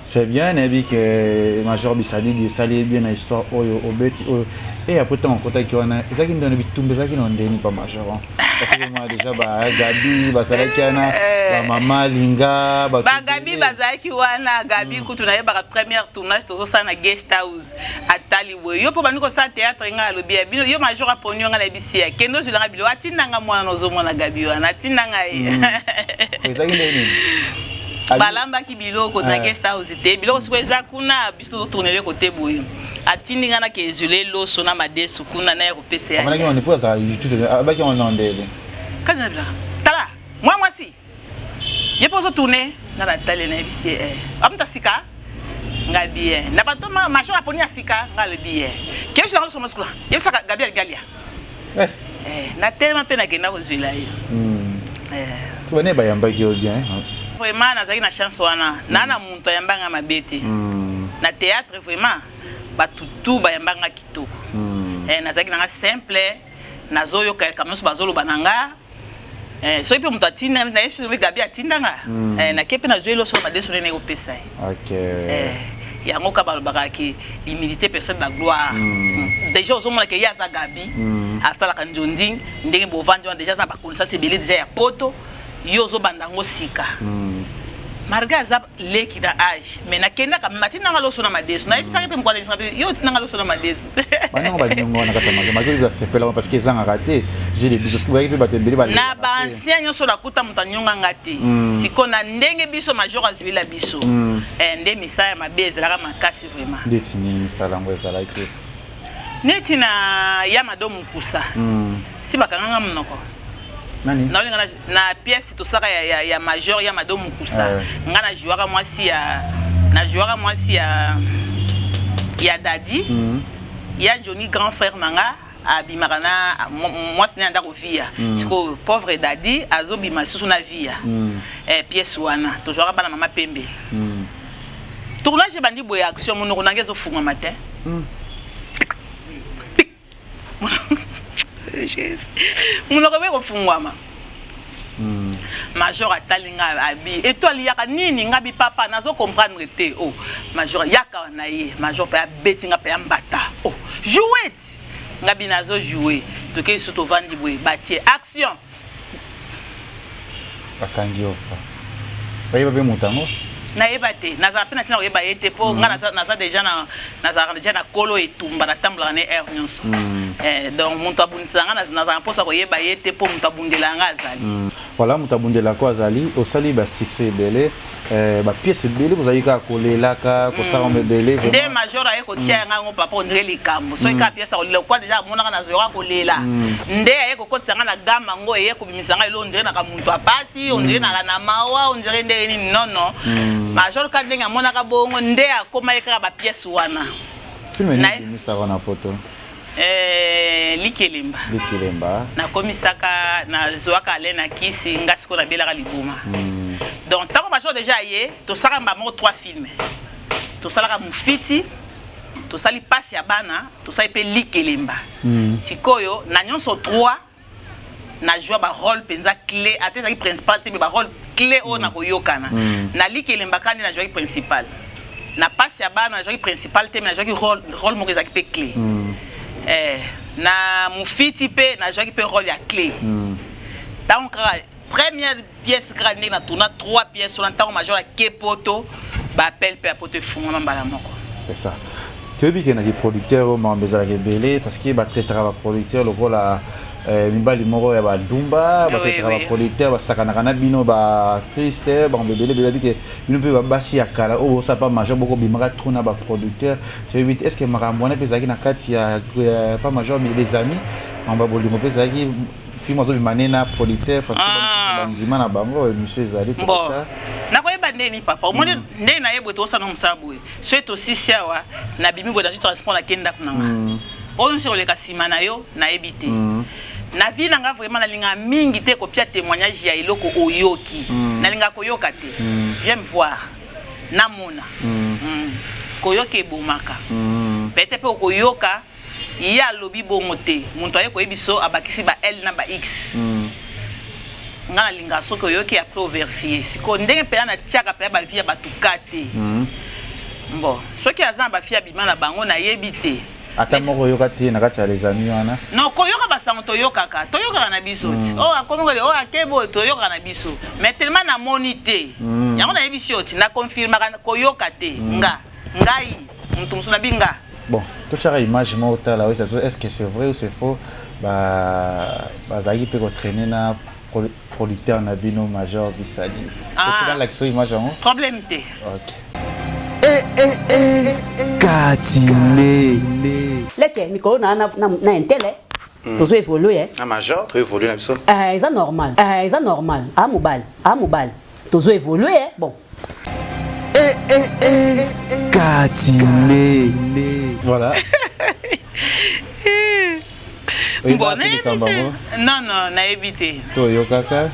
Speaker 2: C'est bien. Nayebi ke Major Bisadidi esali ye bien na histoire oyo obeti oyo. E après, ntango okotaki wana, ezalaki ndenge bitumba ezalaki na ndeni pa Major, hein? Parce que moi déjà, ba Gabi bazalaki wana, bamama Linga, bato
Speaker 3: Bagabi
Speaker 2: ebele.
Speaker 3: Bazalaki wana. Gabi kutu nayebaka, première tournage tozosala na guest house, atali boye: "Yo mpo bandi kosala théâtre?" Ngai alobi: "Ya bino, yo Major aponi yo." Ngai nayebisi ya kende ozwilanga bilo, atindanga mwana na ozomona Gabi wana, atindanga ye.
Speaker 2: Ezalaki ndenge nini?
Speaker 3: Balambaki biloko na guest house te, biloko sikoyo eza kuna, biso tozotournele kote boye, atindi ngai nake ezwile loso na madesu kuna na ya kopesa ya.
Speaker 2: Amonaki wana mpo azala YouTube, abaki wana na ndele.
Speaker 3: Kati na bilaka, tala mwa mwasi ye mpo ozotourne. Nga natali, nayebisi ye: "Amuta sika nga bien na bato Major aponi ya sika." Nga alobi ye kesu yango loso mosikula, yebisaka Gabi alingi alia. Natelema mpe nakenda kozwela ye.
Speaker 2: Bane bayambaki yo bien?
Speaker 3: Vraiment, nazalaki na chance wana, naa na moto ayambanga mabe te na théâtre. Vraiment, bato tu bayambanga kitoko. Nazalaki nanga simple, nazoyoka likambo nyonso bazoloba na nga. Soki mpe moto atindanga, nayebi soki Gabi atindanga, nake mpe nazwi eloso madeso ndenge kopesa ye. Yango ka balobaka ke l'humilité précède la gloire. Déjà ozomona ke ye aza Gabi, asalaka nzonding ndenge bovandi wana, déjà aza na baconnaissance ebele déjà ya poto. Yo ozobanda yango sika, malgré aza leki na age, mais nakendaka matindanga loso na madeso. Nayebisaki mpe mokwana, yebisaka mpe yo otindanga loso na madeso.
Speaker 2: Banango baningo wana kati ya Major Major basepela parce que ezangaka te j'ai des parce que bayaki mpe bato ebele.
Speaker 3: Na baancien nyonso nakuta, moto anyonganga te. Sikoyo na ndenge biso Major azwila biso, nde misala ya mabe ezalaka makasi vraiment.
Speaker 2: Ndeti nini misala yango ezalaki?
Speaker 3: Neti na ya Mado Mokusa, si bakanganga monoko.
Speaker 2: Nani?
Speaker 3: Naolinga na pièce tosalaka ya Major ya Mado Mokusa. Nga najouaka mwasi ya, najouaka mwasi ya Dadi ya Johnny, grand frère na nga abimaka na mwasi na ya ndako Via. Sikoyo pauvre Dadi azobima lisusu na Via. Pièce wana tozwaka bana mama pembe. Tournage ebandi boye, action, monoko nange ezofungwama te. Monoko eboye kofungwama. Major atali nga, abi étoile yaka nini? Nga bi: "Papa, nazo comprendre te." O Major yaka na ye, Major mpe abeti nga mpe ya mbata: "O joue." Nga bi: "Nazo joue." Tokei so, tovandi boye, batie action.
Speaker 2: Bakangi yo fa, bayeba mpe moto yango?
Speaker 3: Nayeba te, nazala mpe na ntina koyeba ye te, mpo nga naza déjà na, nazalaka déjà na kolo etumba, natambolaka na aire nyonso. Donc moto abundisaka nga, nazala mposa koyeba ye te, mpo moto abundela nga azali.
Speaker 2: Voilà, moto abundelako azali. Osali basuccès ebele, bapièce ebele, bozali kaka kolelaka, kosala ebele.
Speaker 3: Nde Major aye kotia yanga yango, papa ondire likambo soki kaka pièce akolela kwa, déjà amonaka nazoyoka kolela, nde aye kokotisa nga na game yango, eye kobimisa nga elo ondire naka moto apasi, ondire naka na mawa, ondire ndenge nini. Non, non, Major ka ndenge amonaka bongo nde akoma ye kaka bapièce wana.
Speaker 2: Film nini ebimisaka na poto?
Speaker 3: Likelemba.
Speaker 2: Likelemba.
Speaker 3: Nakomisaka, nazwaka ale na kisi nga sikoyo nabelaka liboma. Donc ntango Major déjà aye, tosalaka mbala moko trois films: tosalaka Mofiti, tosali Pasi ya bana, tosali mpe Likelemba. Sikoyo na nyonso trois najwa barole mpenza clé, ata ezalaki principal te, mais barole clé oyo nakoyokana. Na Likelemba kaka nde nazwaki principal. Na Pasi ya bana nazwaki principal te, mais nazwaki rôle moko ezalaki mpe clé. Na Mofiti mpe nazwaki mpe rôle ya clé. Ntango kaka première pièce, kaka ndenge na tourna trois pièces wana, ntango Major ake poto, baappel mpe ya poto efungwama mbala moko.
Speaker 2: C'est ça. Toyebi ke naki producteur oyo makambo ezalaka ebele, parce que batraitaka baproducteur lokola mibali moko ya bandumba. Batraitaka baproducteur, basakanaka na bino baartiste, bango ebele ebele. Bayebi ke bino mpe babasi ya kala oyo bosala pa Major, bokobimaka trop na baproducteur. Toyebi te, est ce que makambo wana mpe ezalaki na kati ya pa Major, les amis, makambo ya bolingo mpe ezalaki, film azobima ne na producteur, parce que bandima na bango émission ezali?
Speaker 3: Bon, nakoyeba ndeni papa omoni ndenge naye boye, tokosala mosala boye, soki tosisi awa, nabimi boye, nazwi transport, nake ndako na nga. Oyo nyonso koleka nsima na yo, nayebi te. Na vie na nga vraiment, nalingaka mingi te kopia témoignage ya eloko oyoki. Nalingaka koyoka te, j'aime voir, namona. Koyoka ebomaka. Peut-être mpe okoyoka ye alobi bongo te, moto aye koyebi so abakisi ba L na ba X. Nga nalingaka soki oyoki, après ovérifier. Sikoyo ndenge mpenza natiaka mpenza bavie ya bato ka te. Bon, soki aza na bafille abima na bango, nayebi te.
Speaker 2: Ata moko oyoka te na kati ya Les Amis wana?
Speaker 3: Non, koyoka basango toyokaka, toyokaka na biso ti. Oyo akomi kole, oyo akebe, oyo toyokaka na biso, mais tellement namoni te. Yango nayebisi yo ti naconfirmaka koyoka te. Nga ngai moto mosusu nabi nga.
Speaker 2: Bon, totyaka image moko, tala oyo, est ce que c'est vrai ou c'est faux? Bazalaki mpe kotraîner na producteur na bino Major Bisali.
Speaker 3: Ah.
Speaker 2: Totika lakisa image yango.
Speaker 3: Problème te.
Speaker 2: Ok.
Speaker 1: Katine.
Speaker 4: Leke mikolo na intele tozo évolue.
Speaker 9: Na Major to évolue na biso.
Speaker 4: Eh, eza normal. Eh, eza normal. A mobali, a mobali, tozo évolue. Bon.
Speaker 1: Katine.
Speaker 2: Voilà.
Speaker 3: Bon, nayebi te. Non, nayebi te.
Speaker 2: Toyokaka.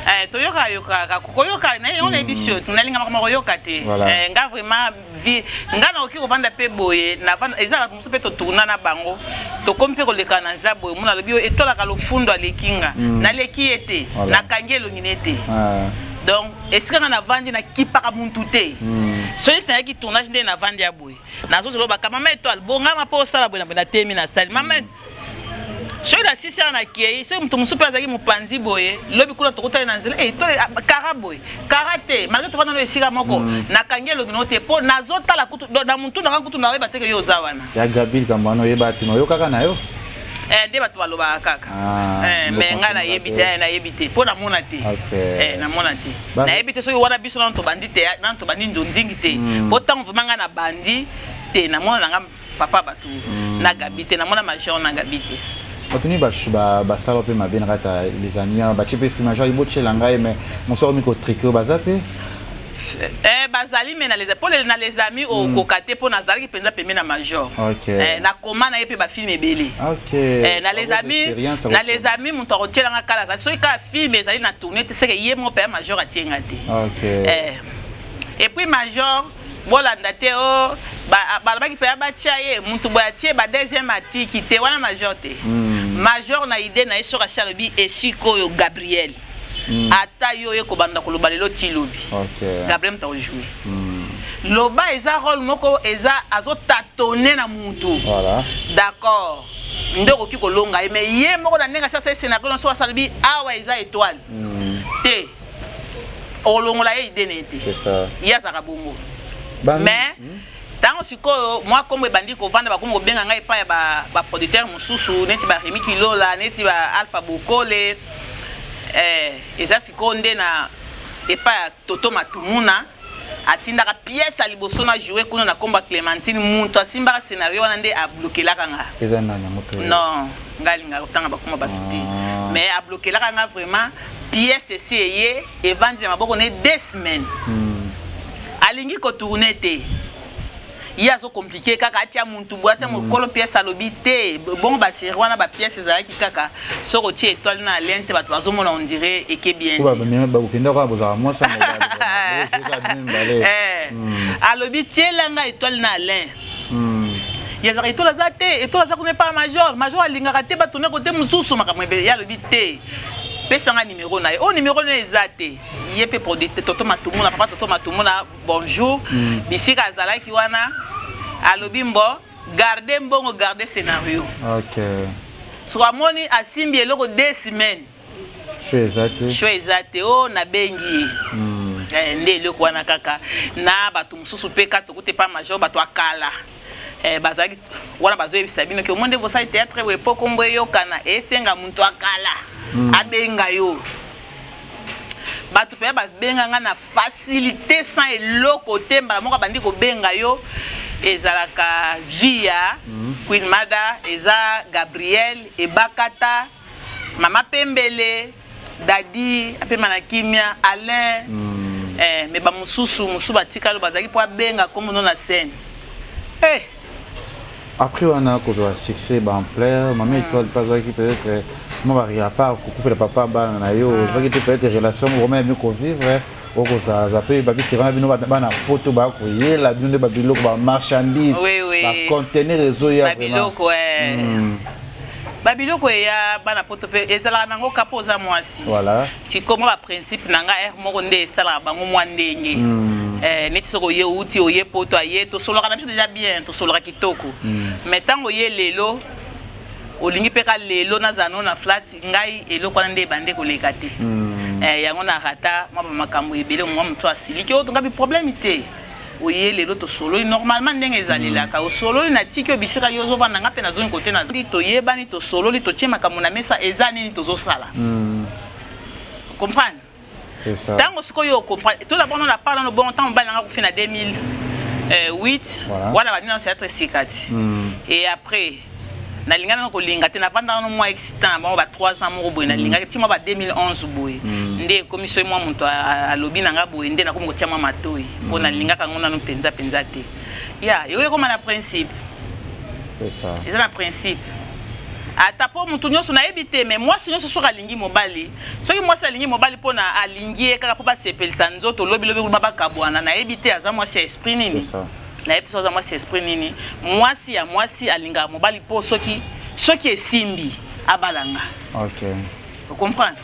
Speaker 3: Eh, toyoka yokaka koyoka yango nayebi sio, nalinga makambo koyoka te. Eh, nga vraiment vie nga nakoki kovanda mpe boye, eza bato mosusu mpe totourna na bango, tokomi mpe koleka na nzela boye, mona alobi oyo etolaka lofundo aleki nga. Naleki ye te. Nakangi elongi ne te. Donc esika nga navandi, nakipaka muntu te. Soki nayaki tournage nde navandi ya boye, nazozela baka mama Étoile bongama mpo osala boye na boye, natemi, nasali mama. Soki nasisi awa, nakei. Soki moto mosusu mpe azalaki mopanzi boye, lobi kuna tokutani na nzela, eh, kara boye kara te, malgré tovanda no esika moko, nakangi elongi no te mpo nazotala kutu na motu nanga kutu naoyeba teke yo oza wana.
Speaker 2: Ya Gabi, likambo wana oyeba te, oyokaka na yo?
Speaker 3: Eh, nde bato balobaka kaka.
Speaker 2: Ah,
Speaker 3: eh, mais ngai nayebi te, nayebi te mpo namona te. Eh, namona te, nayebi te soki wana biso nano tobandi te, nano tobandi nzonzingi te, mpo ntango vraiment ngai nabandi te, namona nanga papa bato na Gabi te, namona Major na Gabi te.
Speaker 2: Bato nini basala mpe mabe na kati ya Les Amis wana? Batie mpe film, Major ibotiela ngai, mais mosu akomi kotriquer oyo baza mpe.
Speaker 3: Eh, bazali, mais na les mpo na Les Amis okoka te, mpo nazalaki mpenza pembe na Major. Eh, nakoma na ye mpe bafilm ebele. Eh, na Les Amis, na Les Amis, moto akotielanga kala azali soki kaka film ezali na tourne te, seke ye moko mpe ya Major atienga te. Eh, et puis Major bolanda te o balobaki mpe batia ye mutu boye, atie ba deuxième, atiki te wana Major te. Major na idée na ye, soki asi alobi esika oyo Gabriel, ata yo oye kobanda koloba lelo ti lobi, Gabriel moto akojoue. Loba eza rôle moko eza azotatone na mutu. D'accord, nde okoki kolonga ye, mais ye moko na ndenge asi asali scénario nyonso, asalobi awa eza étoile te, olongola ye idée na ye te. Ye azalaka bongo. Mais ntango sikoyo mwa nkombo ebandi kovanda, bakomi kobenga ngai epai ya baproducteur mosusu neti baremi Kilola, neti ba Alpha Bokole. Eh, eza sikoyo nde na epai ya Toto Matumuna atindaka pièce ya liboso na joue kuna na nkombo ya Clémentine. Moto asimbaka scénario wana nde ablokelaka nga.
Speaker 2: Eza nani yango to?
Speaker 3: Non, ngai alingaka kotanga bakoma bato te. Mais ablokelaka nga vraiment pièce esi eye evandi na maboko ne 2 semaines, alingi kotourner te, ye azocompliquer kaka, atia muntu boye, atia mokolo pièce, alobi te. Bongo basérie wana, bapièce ezalaki kaka soki otie étoile na alien te, bato bazomona on dirait eke bien.
Speaker 2: Bakokenda kaka bozala mwasi ya mobali.
Speaker 3: Eh, alobi tielanga étoile na Alain. Ye azalaka étoile aza te, étoile aza kuna epa Major, Major alingaka te batourne kote mosusu, makambo ebele. Ye alobi te, pesanga nimero na ye. Oyo nimero na ye eza te, ye mpe producteur Toto Matumuna, papa Toto Matumuna, bonjour. Bisika azalaki wana, alobi mbo garde mbongo, garde scénario. Soki amoni asimbi eloko 2 semaines,
Speaker 2: Show eza te.
Speaker 3: Show eza te, o nabengi ye. Eh, nde eloko wana kaka na bato mosusu mpe ka tokuti epa Major, bato akala. Eh, bazalaki wana, bazoyebisa bino ke omoi nde bosali théâtre boye po kombo eyokana, esenga moto akala abenga yo. Bato mpenza babenga nga na facilité sans eloko te, mbala moko abandi kobenga yo, ezalaka Via Queen Mada, eza Gabriel Ebakata, mama Pembele, Dadi apema na kimia, Alain. Eh, mais bamosusu mosusu batikali bazalaki mpo abenga kombono na scène, eh.
Speaker 2: Après wana kozwa succès, baampleur, mama Étoile mpe azwaki peut-être mwa baria, part kokufela papa bana na yo, ozwaki mpe peut-être relation moko vraiment ya mieux kovivre. Okozala mpe babiseka bino bana poto bakoyela bino nde babiloko ba marchandise, ba conteneur ezoya.
Speaker 3: Babiloko babiloko eya bana poto mpe ezalaka nango ka mpo oza mwasi.
Speaker 2: Voilà.
Speaker 3: Sikoyo mwa baprincipe na nga ere moko nde esalaka bango mwa ndenge. Neti soki oye, outi oye poto, aye, tosololaka na biso déjà bien, tosololaka kitoko. Mais ntango oye lelo, olingi mpe ka lelo nazala no na flat, ngai eloko wana nde ebande koleka te. Yango na rata mwa bamakambo ebele. Mwa moto asiliki oyo tongabi problème te. Oye lelo, tosololi normalement ndenge ezalelaka, osololi na tiki oyo bisika yo ozovanda, nga mpe nazongi kote na toyebani, tosololi, totie makambo na mesa, eza nini tozosala. Comprendre?
Speaker 2: C'est ça.
Speaker 3: Ntango sikoyo ocomprendre, toza bongo na part nano bongo. Ntango mobali nanga akufi na 2008, wana bandi nano théâtre esika ti. Et après nalinga nano kolinga te, navandaka no mwa excitant bango ba 3 ans moko boye. Nalingaki ti mwa ba 2011 boye nde ekomi soki mwa moto alobi na nga boye, nde nakomi kotia mwa matoi, mpo nalingaka yango nano mpenza mpenza te. Ya ekoki ekoma na principe.
Speaker 2: C'est ça.
Speaker 3: Eza na principe ata mpo motu nyonso nayebi te, mais mwasi nyonso soki alingi mobali, soki mwasi alingi mobali mpona alingi ye kaka mpo basepelisa nzoto, lobilobi kuna bakabwana, nayebi te aza mwasi ya esprit nini.
Speaker 2: C'est ça.
Speaker 3: Nayebi te so aza mwasi ya esprit nini. Mwasi ya mwasi alingaka mobali mpo soki esimbi, abalanga. Ocomprendre?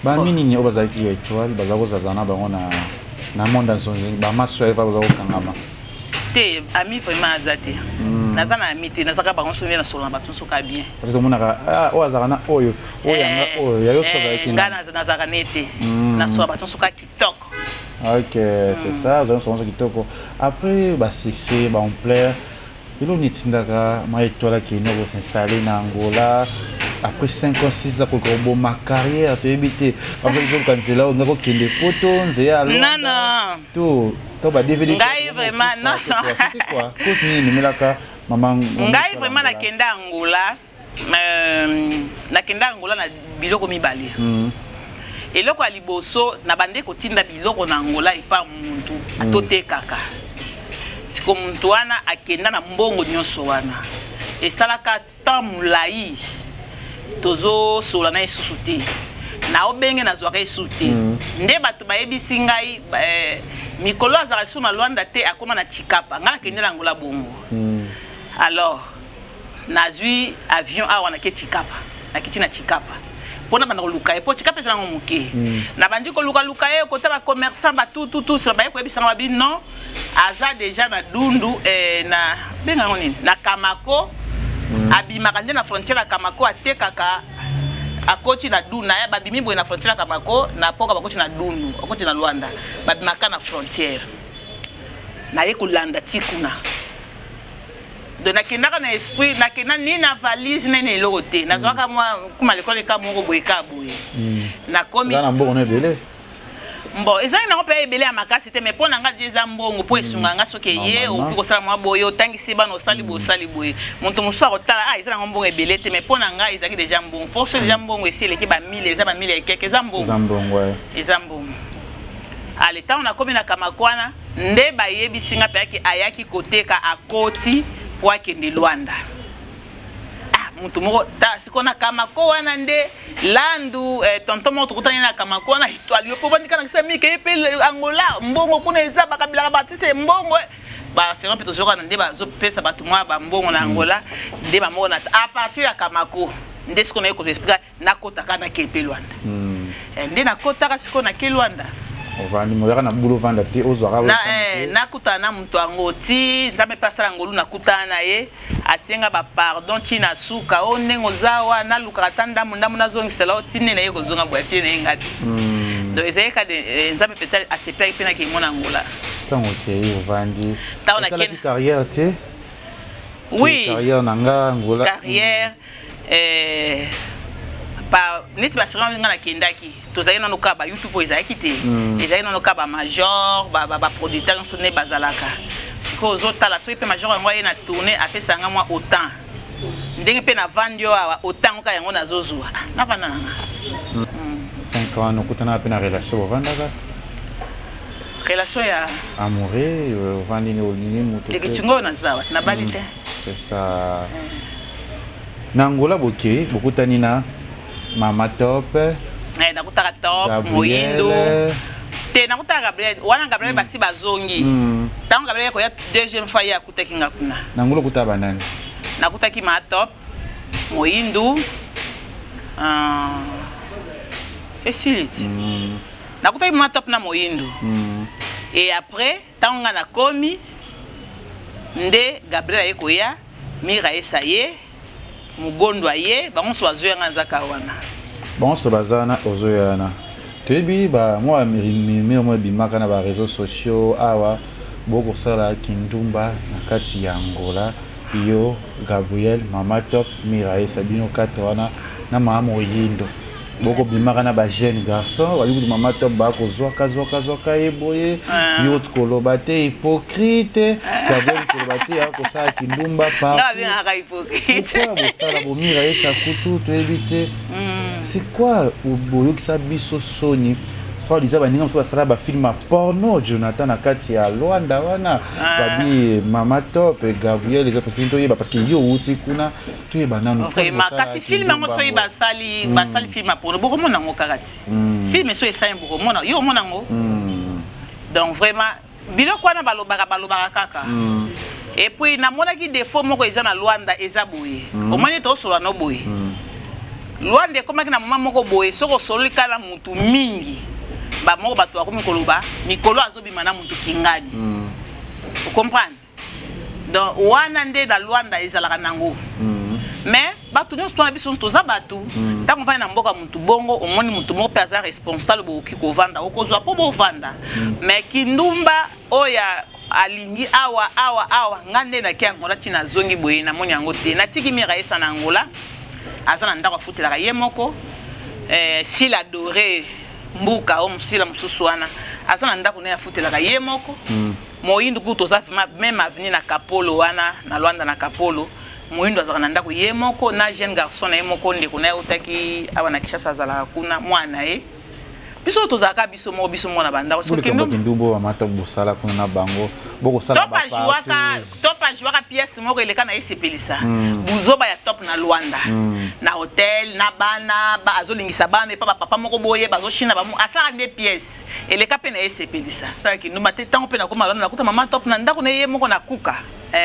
Speaker 2: Bami nini oyo bazalaki ya étoile, baza kozala na bango na monde ya nzonzi, bamaso eva baza kokangama?
Speaker 3: Te, ami vraiment aza te. Naza na ami te, nazaka bango so nde nasolo na bato nyonso ka bien.
Speaker 2: Parce que tomonaka ah, oyo azalaka na oyo, oyo yanga, oyo ya yo soki azalaki
Speaker 3: nga
Speaker 2: na
Speaker 3: nazalaka ne te, nasola bato nyonso ka kitoko.
Speaker 2: Ok, c'est ça, ozali nyonso kitoko. Après basuccès, baampleur, eloko nini etindaka ma étoile akende kos'installer na Angola après 5 ans, 6 ans, koka koboma carrière? Toyebi te, bazoluka nzela oyo nga kokende poto, nzela ya
Speaker 3: Non, non.
Speaker 2: To ba DVD.
Speaker 3: Ngai vraiment, non, non.
Speaker 2: C'était quoi, cause nini ememelaka mama?
Speaker 3: Ngai vraiment nakende Angola, nakende Angola na biloko mibale. Eloko ya liboso, na bande kotinda biloko na Angola epa muntu atotekaka. Siko muntu wana akenda na mbongo nyonso wana, esalaka temps molai tozosola na ye susu te, naobenge nazwaka ye susu te. Nde bato bayebisi ngai mikolo azalaka lisusu na Lwanda te, akóma na Chikapa. Ngai nakende na Angola bongo. Alors nazwi avion awa, nake Chikapa, nakiti na Chikapa mpona banda koluka ye, mpo Chikapa eza nango moke. Nabandi kolukaluka ye kota bacommerçant batututu, baye koyebisanga babi non, aza déjà na Dundu, na benga yango nini, na Kamako. Abimaka nde na frontière ya Kamako, atekaka, akoti na Dundu na ye. Babimi boye na frontière ya Kamako na poka, bakoti na Dundu, akoti na Lwanda, babimaka na frontière. Naye kolanda ti kuna. Donc nakendaka na esprit, nakenda ni na valise nini, eloko te. Nazwaka mwa kuma lekole ka moko boye ka boye, nakomi.
Speaker 2: Eza na mbongo no ebele?
Speaker 3: Bon, ezali nango mpe ebele ya makasi te, mais mpo na nga di eza mbongo mpo esunga nga. Soki eye,
Speaker 2: Normalement.
Speaker 3: okoki kosala mwa boye, otangisi bana, osali boye, osali boye. Moto mosusu akotala, ah, eza nango mbongo ebele te, mais mpo na ngai ezalaki déjà mbongo, mpo soki déjà mbongo esi eleki bamille, eza bamille ya ekeke, eza mbongo.
Speaker 2: Eza mbongo, eh.
Speaker 3: Eza mbongo. Ale, ntango nakomi na Kamakwana, nde bayebisi nga mpe ayaki, ayaki koteka, akoti po akende Lwanda. Ah, motu moko ta sikoyo na Kamako wana nde landu, tonton moko tokutani na Kamako wana, étoile yo mpo bandika na kisa mike ye mpe Angola, mbongo kuna eza, bakabilaka baartiste mbongo, baselon mpe tozokana nde bazopesa bato mwa bambongo na Angola. Nde bamoko na à partir ya Kamako nde sikoyo naye koexpliquer, nakotaka nake mpe Lwanda. Nde nakotaka sikoyo nake Lwanda.
Speaker 2: Ovandi, ozalaka na bulu, ovanda te, ozwaka.
Speaker 3: Na nakutana na moto yango ti Nzambe mpe asala ngolu, nakutana na ye, asenga bapardon ti na suka. O ndenge oza awa, nalukaka ata ndambo ndambo nazongisela o ti nde naye kozonga boye te, naye nga te. Donc ezali ka Nzambe mpenza asepelaki mpe nakemona Angola.
Speaker 2: Ntango okei, ovandi,
Speaker 3: Ntango
Speaker 2: osalaki carrière te?
Speaker 3: Oui.
Speaker 2: Carrière na nga Angola.
Speaker 3: Carrière, pa neti basenga nga nakendaki, tozalaki nano kaka bayoutube oyo ezalaki te. Ezalaki nano kaka bamajor, baproducteur nyonso nde bazalaka. Sikoyo ozotala soki mpe major yango aye na tourne, apesa nga mwa autant ndenge mpe navandi yo awa, autant kaka yango nazozwa. Ah, navanda na nga.
Speaker 2: 5 ans okutana mpe na relation, bovandaka?
Speaker 3: Relation ya?
Speaker 2: Amoureux, ovandi, olingi moto te?
Speaker 3: Tekitingo oyo naza wa nabali te.
Speaker 2: C'est ça. Na Angola bokei, bokutani na mama Top?
Speaker 3: Nakutaka Top Moyindo. Te, nakutaka Gabriel wana. Gabriel basi bazongi. Ntango Gabriel koya deuxième fois, ye akutaki nga kuna.
Speaker 2: Na Angola okutaka banani?
Speaker 3: Nakutaki ma Top, Moyindu, esili ti. Nakutaki ma Top na Moyindu. Et après, ntango nga nakomi nde Gabriel aye koya, Mira ayesa ye, Mogondo aye, bango nyonso bazoyanga, nzaka wana.
Speaker 2: Bango nyonso baza wana, ozoya wana. Toyebi mwa murmure moko ebimaka na baréseaux sociaux awa, bokosala kindumba na kati ya Angola, yo, Gabriel, Mama Top, Mira ayesa bino 4 wana na mama Moyindo. Bokobimaka na bajeune garçon, babi kutu Mama Top bakozwaka zwaka zwaka ye boye. Yo koloba te hypocrite, Gabriel koloba te ya kosala kindumba.
Speaker 3: Nga hypocrite?
Speaker 2: Bosala bomira yesa kutu toyebi te. C'est quoi? Boyokisa biso soni. Soit disant baninga mosusu basala bafilm ya porno, Jonathan, na kati ya Lwanda wana. Babi Mama Top, Gabriel, eza parce que toyeba, parce que yo outi kuna, toyeba nanu.
Speaker 3: Vraiment, kasi film yango soki basali film ya porno, bokomona yango kaka ti. Film so esali, bokomona, yo omona yango. Donc vraiment, biloko wana balobaka kaka. Et puis namonaki défaut moko eza na Lwanda, eza boye. Omoni, tosola no boye. Lwanda ekomaki na moma moko boye, soki osololi kaka na mutu mingi, bamoko bato bakomi koloba mikolo azobima na mutu kingani. Ocomprendre? Donc wana nde na Lwanda ezalaka nango. Mais bato nyonso wana, biso nyonso toza bato. Ntango ovandi na mboka motu bongo, omoni motu moko mpe aza responsable, bokoki kovanda, okozwa mpo bovanda. Mais kindumba oyo alingi awa awa awa, nga nde naki Angola ntina azongi boye, namoni yango te. Natiki Mira esa na Angola, aza na ndako afutelaka ye moko. Sila Dore mbuka oyo, mosila mosusu wana aza na ndako naye afutelaka ye moko. Moyindu kutu toza même avenue na Kapolo wana, na Lwanda na Kapolo. Moyindo azalaka na ndako ye moko na jeune garçon na ye moko, ndeko na ye autaki awa na Kinshasa, azalaka kuna, mwana na ye. Biso tozalaka biso moko, biso moko na bandako.
Speaker 2: Kindumba bamata bosala kuna na bango, bokosala.
Speaker 3: Top ajouaka pièce moko eleka na esepelisa. Buzoba ya Top na Lwanda, na hotel na bana, azolingisa bana epa bapapa moko boye, bazoshina bamu, asalaka nde pièce eleka mpe na esepelisa. Kindumba te. Ntango mpe nakoma Lwanda, nakuta Mama Top na ndako na ye moko na kuka.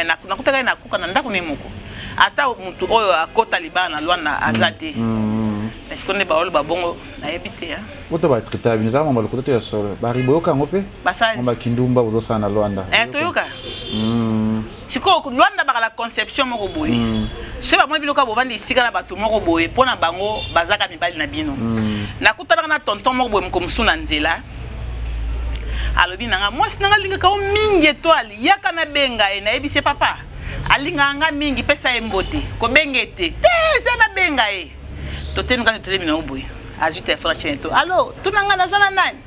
Speaker 3: Nakutaka ye na kuka na ndako na ye moko. Ata motu oyo akota libala na Lwanda aza te. Est-ce nde baoloba bongo? Nayebi te.
Speaker 2: Ota batraita bino, ezala mambo lokuta to ya solo? Bari boyoka yango mpe bakindumba bozosala na Lwanda.
Speaker 3: Toyoka. Sikoyo Lwanda bakala conception moko boye. Soki bamoni bino kaka bovandi esika na bato moko boye, mpo na bango bazaka mibali na bino. Nakutanaka na tonton moko boye moko mosusu na nzela, alobi na nga: "Mwasi nanga alingaka yo mingi, Étoile, yaka nabenga ye." Nayebisi ye: "Papa, alingaka nga mingi, pesa ye mbote, kobenga ye te." "Te, eza nabenga ye." Totemi kaka, tolemi na yo boye, azwi telefone, atie to: "Allo, tuna nga naza na nani?"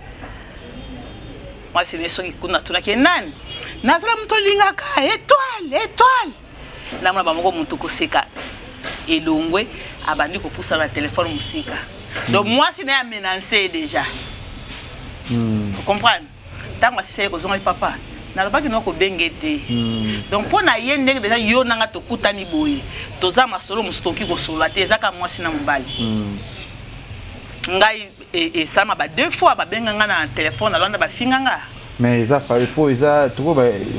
Speaker 3: Mwasi ne soki kuna atunaki ye nani, "Nazala moto olingaka, Étoile, Étoile." Namona bamoko moto koseka elongwe, abandi kopusana na telefone mosika. Donc mwasi na ye amenace ye déjà. Comprendre? Ntango asisa ye kozonga: "Papa, nalobaki no kobenge te." Donc mpo na ye, ndenge deja yo nanga tokutani boye, toza masolo mosusu tokoki kosolola te, eza kaka mwasi na mobali. Ngai esalama ba deux fois, babenga nga na telefone na Lwanda, bafinga nga.
Speaker 2: Mais eza fali mpo eza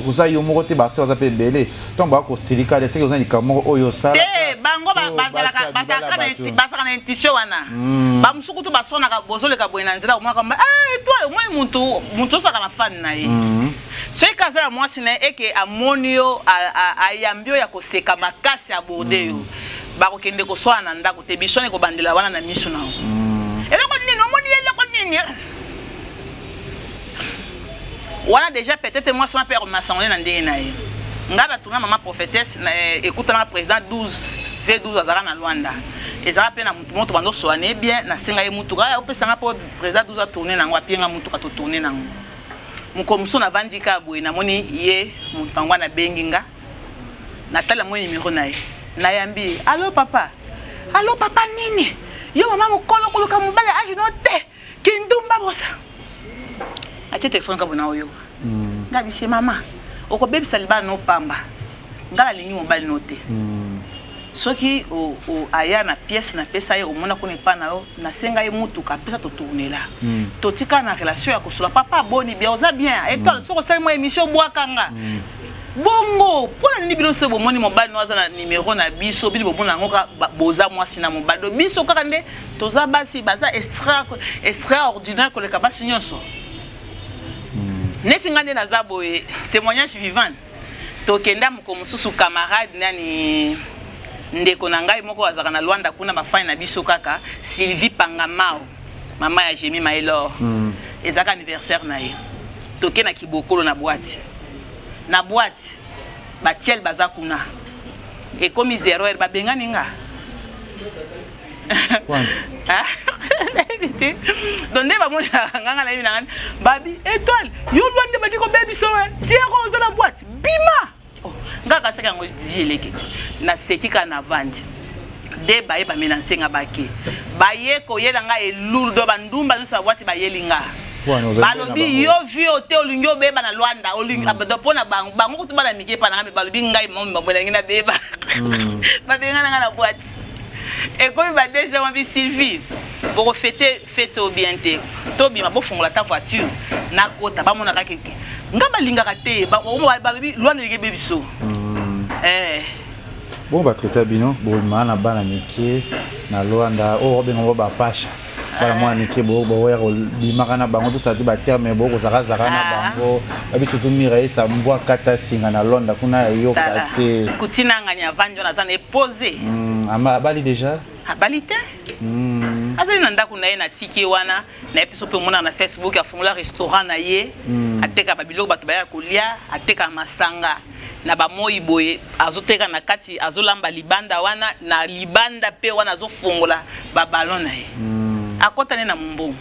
Speaker 2: oza yo moko te, baartiste baza mpe ebele. Ntango baka kosilika, eseki oza likambo moko oyo osala.
Speaker 3: Te, bango bazalaka na intuition wana. Bamosusu kutu baswanaka, bozoleka boye na nzela, omonaka Étoile, omoni mutu, mutu ozalaka na fan na ye. Soki aza na mwasi na ye, eke amoni yo, ayambi yo ya koseka makasi, aborde yo, bakokende koswana na ndako te. Biswana ekobandela wana na miso na yo. Eloko nini omoni ye, eloko nini wana déjà, peut-être mwasi wana mpe akomasango na ndenge na ye. Ngai natuna mama prophétesse, ekutanaka président 12 V12, azalaka na Lwanda, ezalaka mpe na mutu moko tobanda oswane bien. Nasenga ye mutuka, opesanga mpo président 12 atourne nango, apienga mutuka, totourne nango. Mokolo mosusu navandi kaka boye, namoni ye moto yango wana abengi nga. Natali, namoni nimero na ye, nayambi ye: "Allo papa." "Allo papa nini? Yo mama mokolo koluka mobali age no te, kindumba bosa." Atie telefone kabo na oyo. Nga bisie: "Mama, okobebisa libala no pamba. Nga nalingi mobali no te." Soki o, o, aya na pièce napesa ye, omona kuna epa na yo, nasenga ye mutuka apesa totournela. Totikala na relation ya kosola papa boni bien, oza bien étoile, soki osali mwa émission obwaka nga. Bongo mpona nini bino soki bomoni mobali no aza na numero na biso, bino bomona yango kaka boza mwasi na mobali, do biso kaka nde toza basi baza extra extraordinaire koleka basi nyonso. Neti nga nde naza boye, témoignage vivant. Tokenda moko mosusu, camarade nani, ndeko na ngai moko azalaka na Lwanda kuna, bafani na biso kaka, Sylvie Pangamao, mama ya Jemi Maelor. Ezalaka anniversaire na ye, toke na Kibokolo na boîte, na boîte batiel baza kuna, ekomi 0 heure, babengani nga. Nayebi te, donc nde bamonaka nganga, nayebi na ngani babi étoile yo lwa nde baki kobebiso we tiero oza na boîte bima. Oh, nga kasaki yango di eleki te, naseki kaka na vandi de baye bamela nsenga bake baye koyela nga elulu do bandumba nyonso ya boîte bayeli nga.
Speaker 2: Wana ozali
Speaker 3: balobi
Speaker 2: na bango.
Speaker 3: Yo vi oyo te, olingi obeba na Lwanda, olingi mm. Mpo na bango, bango kutu bana mike epa na nga, me balobi ngai mami babolangi na beba. Babenga na nga na boîte, ekomi ba 2 heures, mabi Sylvie bokofete fete oyo bien te, tobima bofongola ta voiture nakota, bamonaka keke nga balingaka te, balobi Lwanda elingi ebe biso. Eh.
Speaker 2: Bongo batraite bino bobima na bana mike na Lwanda oyo babenga ngo bapasha, bana mwana mike boya kobimaka na bango, tosala ti baterme bokozakazaka na bango, babi surtout mira esa mbwa kata singa na Lwanda kuna ya yoka
Speaker 3: Tala.
Speaker 2: Te.
Speaker 3: Kutina ngani avandi wana, aza na epose.
Speaker 2: Abali déjà?
Speaker 3: Abali te. Azali na ndako na ye, natiki ye wana na ye biso mpe omonaka na Facebook, afungola restaurant na ye. Ateka babiloko bato baya kolia, atekaka masanga na bamoi boye, azoteka na kati, azolamba libanda wana, na libanda mpe wana azofongola baballon na ye. Akɔta nde na mombongo.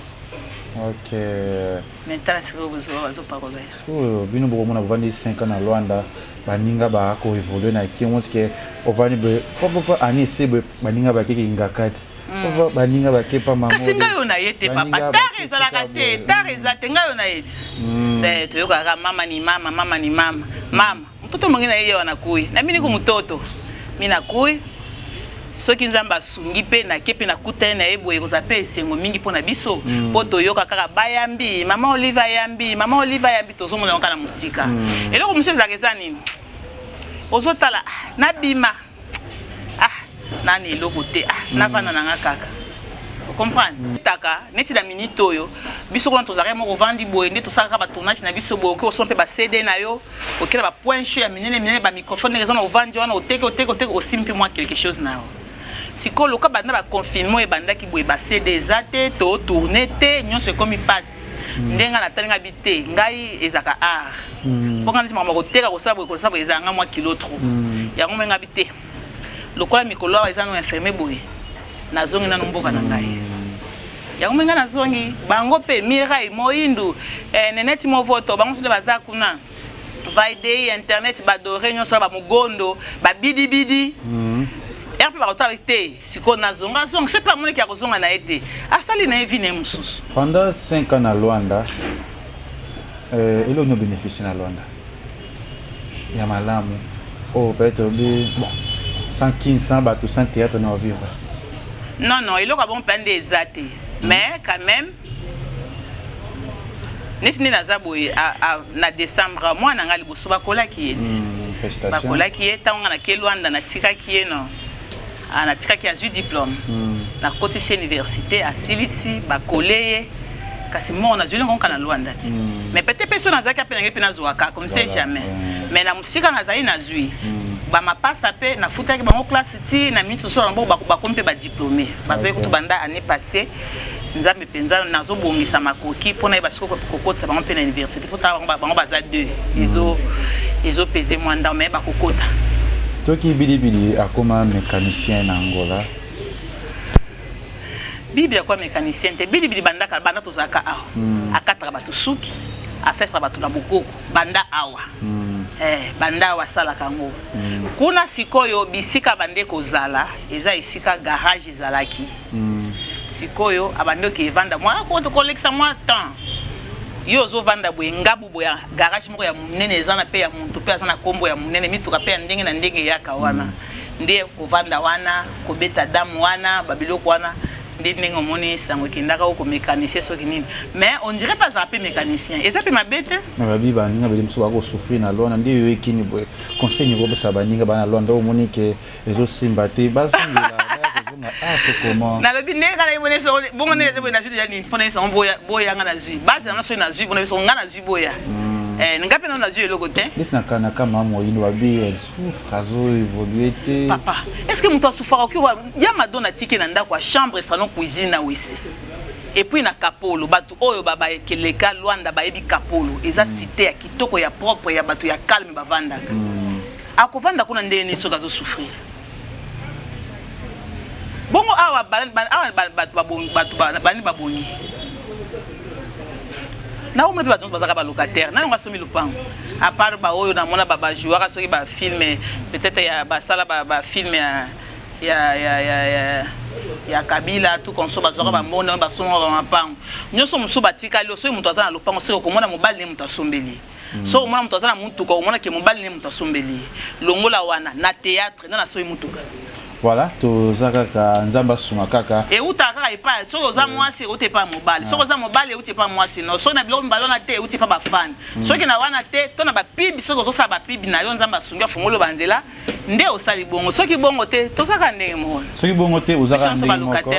Speaker 3: Mais tala sikoyo bozwa bazopakola ye.
Speaker 2: Sikoyo bino bokomona bovandi 5 ans na Lwanda, baninga bakoévolue na kingo tike ovandi boye papapa ani ese boye, baninga bakeki ngakati papa, baninga bake pa mama.
Speaker 3: Kasi ngai oyo na ye te papa, tare ezalaka te, tare eza te, ngai oyo na ye te. Eh, toyokaka mama ni mama, mama ni mama, mama mtoto mongi na ye ye wana kui na bini ku mototo mi na kui. Soki Nzambe asungi mpe nake mpe nakutani na ye boye, ekozala mpe esengo mingi mpo na biso, mpo toyoka kaka bayambi mama Olive, ayambi mama Olive, ayambi, tozomona yango kaka na mosika. Eloko mosusu ezalaka eza nini? Ozotala, ah, nabima, ah, nani eloko te, ah, navanda na nga kaka, ocomprendre taka neti na minute oyo biso kuna tozalaki moko ovandi boye nde tosalaka batournage na biso boye, okoki kosomba mpe baCD na yo, okela bapoint chaud ya minene minene, bamicrophone ndenge eza na ovandi wana, oteke oteke oteke, osimi mpe mwa quelque chose na yo. Sikoyo loka banda baconfinement ebandaki boye, baCD eza te, totourne te, nyonso ekomi mpasi. Ndenge ngai natali ngai bi te, ngai ezalaka art mpo ngai neti makambo ya koteka, kosala boye, kosala boye, ezalanga mwa kilo trop. Yango me ngai bi te, lokola mikolo awa eza no enfermé boye, nazongi nano mboka na ngai. Yango me ngai nazongi, bango mpe Mirai Moindu, eh, Neneti Movoto, bango nde baza kuna, vaidei internet badore nyonso wana, bamogondo babidibidi r mpe bakotala te. Sikoyo nazonga azonga soki mpe amonaki ya kozonga na ye te, asali na ye vie na ye mosusu.
Speaker 2: Pendant 5 ans na Lwanda, eloko nini obénéficie na Lwanda ya malamu oyo peut-être obi bon, sans kin, sans bato, sans théâtre na ovivre?
Speaker 3: Non, non, eloko ya bongo mpenza nde eza te, mais quand même neti nde naza boye, na décembre mwana ngai liboso bakolaki ye ti.
Speaker 2: Félicitations.
Speaker 3: Bakolaki ye ntango nga nake Lwanda, natikaki ye no. Ah, natikaki azwi diplôme, nakotisi université, asilisi, bakole ye, kasi moko nazwi yango kaka na Lwanda ti. Mais peut-être mpe so nazalaki ape nange mpe nazwaka comme c'est jamais. Mais na mosika nazali nazwi bamapasa mpe nafutaki bango classe ti na minute mosusu bango bakomi mpe badiplôme, bazwaki kutu banda année passée. Nzambe mpenza, nazobongisa makoki mpona yeba sikoyo kokotisa bango mpe na université, mpo tala bango, bango baza deux, ezopese mwa ndambo, mais bakokota.
Speaker 2: Toki Bilibili akoma mécanicien na Angola?
Speaker 3: Bilibili akoma mécanicien te. Bilibili bandaka banda tozalaka awa, akataka bato suki, asalisaka bato na bokoko banda awa. Eh, banda awa asalaka yango. Kuna sikoyo bisika bande kozala eza esika garage ezalaki. Sikoyo abandi oke evanda mwa kolekisa mwa temps, yo ozovanda boye ngabu boye ya garage moko ya monene eza na mpe ya moto mpe aza na nkombo ya monene, mituka mpe ya ndenge na ndenge eyaka wana. Nde kovanda wana, kobeta dame wana, ba biloko wana nde ndenge omoni sango ekendaka oko mecanicien soki nini mais on dirait pas azala pe mecanicien eza pe mabe te.
Speaker 2: Mais babi baninga bele mosusu bako souffrir na Luanda nde yo ekini boye conseil nini okopesa baninga bana Luanda oyo omoni ke ezo simba te bazongela baya kozonga ah to comment?
Speaker 3: Nalobi ndenge kaka nayeboni biso bongo ndenge eza boye nazwi deja nini mpo nayebisa yango boya boya nga nazwi base na nga soki nazwi mpo nayebisa nga nazwi boya eh nga mpe nano nazwi eloko te.
Speaker 2: Neti na kanaka mama moyindo babi elle souffre azo evoluer te.
Speaker 3: Papa est ce que moto asufaka oki ya madonna atiki na ndako ya chambre salon cuisine na wese et puis na kapolo bato oyo bakeleka Luanda bayebi kapolo eza mm. cité ya kitoko ya propre ya bato ya calme bavandaka mm. akovanda kuna ndenge nini soki azo souffrir bongo awa awa bato bani babongi naomona mpe bato nyonso bazalaka balocataire nani yango asombi lopango à part baoyo namona bajouaka soki bafilme peut-être ya basala bafilme ya ya ya ya ya ya kabila tout conso bazwaka bambongo ndenge basombaka bamapango nyonso mosusu batikali soki moto aza na lopango soki okomona mobali nde moto asombeli ye soki omona moto aza na motuka okomona ke mobali nde moto asombeli ye longola wana na théâtre nde nasoyi motuka.
Speaker 2: Voilà toza kaka nzambe asunga kaka.
Speaker 3: Ewutaka kaka epai soki oza mwasi ewuti epai ya mobali soki oza mobali ewuti epai ya mwasi no soki na biloko mibale wana te ewuti epai ba fan soki na wana te to na ba pub soki ozosala ba pub na yo nzambe asungi afungoli yo ba nzela nde osali bongo soki bongo te toza kaka ndenge moko.
Speaker 2: Soki bongo te oza kaka ndenge moko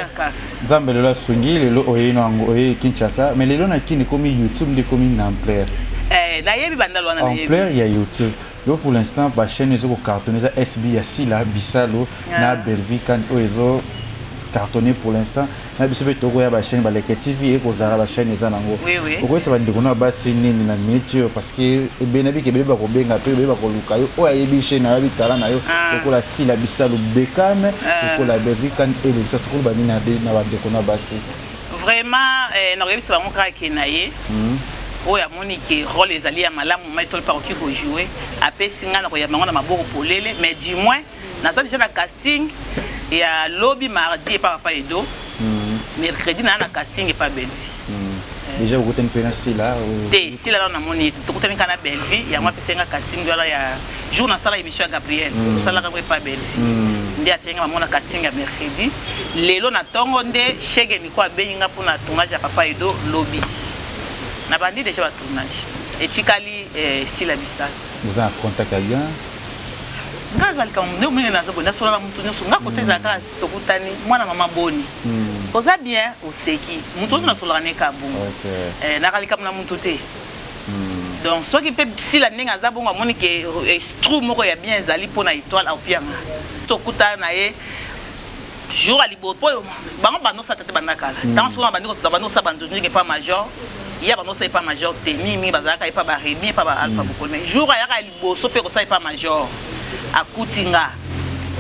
Speaker 2: nzambe lelo asungi lelo oye na yango oye Kinshasa mais lelo na kin ekomi YouTube nde ekomi na ampleur.
Speaker 3: Eh nayebi bandal wana nayebi.
Speaker 2: Ampleur ya YouTube lelo pour l'instant ba chaîne ezo ko cartonner eza SB ya Sila Bisalu na Bellevue Kandi oyo ezo cartonner pour l'instant na biso pe tokoya ba chaîne ba Leke TV ekozala ba chaîne eza nango okoyebisa ba ndeko na basi nini na minute oyo parce que ebele nayebi ke ebele bakobenga pe ebele bakoluka yo oyo ayebi chaîne na yo ayebi talent na yo lokola Sila Bisalu Beckham lokola Bellevue Kandi elisa tokoloba nini na ba ndeko na basi.
Speaker 3: Vraiment nakoyebisa bango kaka ke na ye oyo amoni ke role ezali ya malamu mai tol pe akoki ko jouer apesi ngai nakoyamba yango na maboko polele mais du moins naza dejà na casting ya lobi mardi epa papa Edo mercredi naa na casting epa Bellevue.
Speaker 2: Dejà okutani pe na Sila?
Speaker 3: Te Sila nanu namoni ye te tokutani kaka na Bellevue yango apesaki nga casting wana ya jour nasala emission ya Gabriel tosalaka yango epa Bellevue nde atiaki nga bamona casting ya mercredi lelo na tongo nde Chegue Nico abengi nga pona tournage ya papa Edo lobi nabandi dejà ba tournage etikali Sila Bisalu.
Speaker 2: Boza na contact ya bien?
Speaker 3: Nga aza likambo nde omoni naza boye nasolaka mutu nyonso nga kote ezala kaka tokutani mwana mama boni oza bien oseki mutu nyonso nasolaka ne kaka bongo naka likambo na mutu te donc soki mpe sila ndenge aza bongo amoni ke trou moko ya bien ezali mpo na etoile aopianga tokutana na ye jour ya liboso po bango bando osala te banda kala ntango soki bandi bandi kosala banzonzingi epa major ye bando osala epa major te mingi mingi bazalaka epa ba remi epa ba alpha bokoli mais jour ayaka ya liboso mpe kosala epa major akuti nga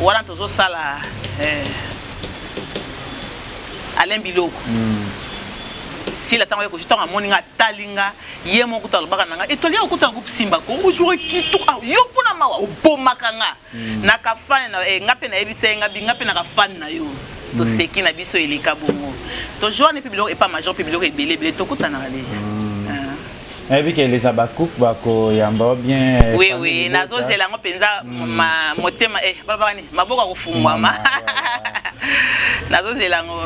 Speaker 3: wana tozosala eh, Alain Biloko sila ntango ye ntango amoni nga atali nga ye moko kuta alobaka na nga etoile ya okuta na groupe simba ko ojouer kitoko yo mpona mawa obomaka nga Na ka fan na eh, nga pe nayebisa ye nga bi nga pe naka fan na yo toseki na biso eleka bongo tojoane pe biloko epa major pe biloko ebele ebele tokutanaka deja
Speaker 2: nayebi ke les Habacuc bakoyamba yo bien
Speaker 3: oui oui nazozela yango mpenza motema eh balobaka nini maboko akofungwama nazozela yango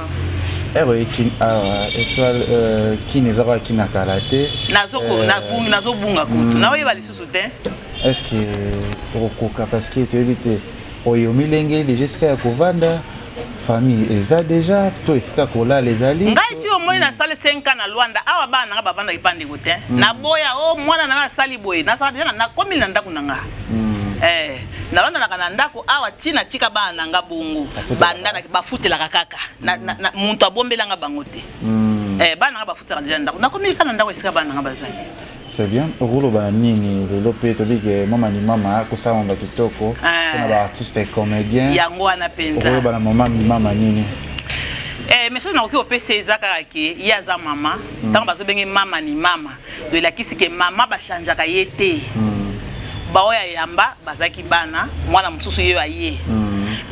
Speaker 2: ere oye kin awa étoile kin eza kaka kin na kala te
Speaker 3: nazobunga kutu naoyeba lisusu te.
Speaker 2: Est ce que okokoka parce que toyebi te oyo omilengeli deja esika ya kovanda famille eza deja to esika kolala ezali.
Speaker 3: Ngai ti omoni nasali 5 ans na Luanda awa bana nanga bavandaka epa ndeko te naboya o mwana nanga asali boye nasala deja nakomi na ndako na nga eh navandanaka na ndako awa ti natika bana na nga bongo banda bafutelaka kaka moto abombelanga bango te eh bana nanga bafutelaka deja ndako nakomi kaka na ndako esika bana nanga bazali.
Speaker 2: C'est bien. Okoloba na nini lelo pe toyebi ke mama ni mama akosala mamba kitoko pona ba artistes comediens.
Speaker 3: Yango wana penza.
Speaker 2: Okoloba na mama ni mama nini?
Speaker 3: Eh, message nakoki kopesa eza kaka ke ye aza mama ntango bazobenge mama ni mama do elakisi ke mama bachangeaka ye te baoyo ayamba bazalaki bana mwana mosusu ye aye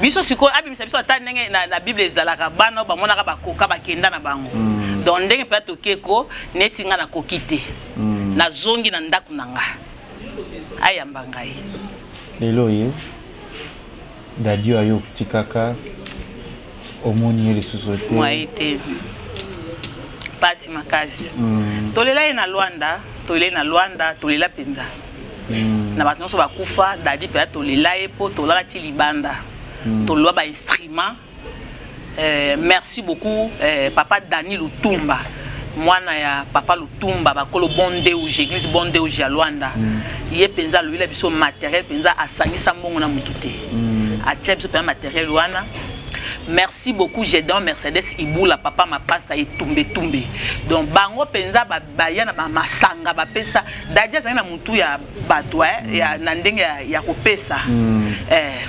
Speaker 3: biso sikoyo abimisa biso ata ndenge na, na bible ezalaka bana oyo bamonaka bakoka bakenda na bango donc ndenge mpenza tokeko Neti nga nakoki te nazongi na ndaku na nga ayamba ngai.
Speaker 2: Lelo oye Dady oyo aye otikaka omoni ye lisusu te.
Speaker 3: Moyen te. Pasi makasi. Tolela ye na Luanda, tolela ye na Luanda, tolela penza. Na bato nyonso bakufa, Dady penza tolela ye po tolala ti libanda. Tolua ba instruments. Eh, merci beaucoup eh, papa Dani Lutumba mwana ya papa Lutumba bakolo bon Deuge église bon Deuge ya Luanda mm. ye penza aloyela biso matériel penza asangisa mbongo na mutu te mm. atia biso penza matériel wana. Merci beaucoup Gédéon Mercedes Ibula papa mapasta etumbe tumbe donc bango penza ba baya na ba masanga bapesa Dadi azali na mutu ya bato eh, mm. ya, na ndenge ya, ya kopesa mm. eh,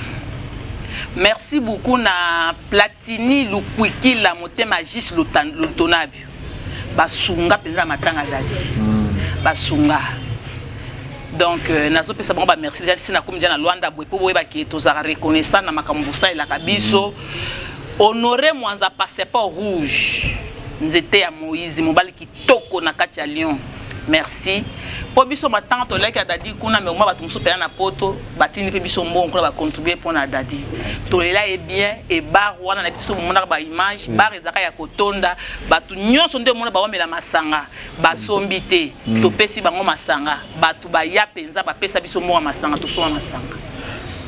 Speaker 3: merci beaucoup na Platini Lukwikila motema Jis Lutonabi basunga mpenza matanga Dadi mm. basunga donc euh, nazopesa bango bamerci deja si nakomi deja na Luanda boye mpo boyeba ke tozalaka reconnaissant na makambo bosalelaka biso mm. Honore Mwanza passeport rouge nzete ya Moïse mobali kitoko na kati ya Lyon merci po biso matanga toleki ya Dadi kuna mais omwa bato mosusu mpenza na poto batindi mpe biso mbongo kuna bacontribue mpo na Dadi tolela ye bien e bar wana na biso bomonaka ba image bar ezalaka ya kotonda bato nyonso nde omona baomela masanga basombi te mm. topesi bango masanga bato baya mpenza bapesa biso mbongo ya masanga tosomba masanga.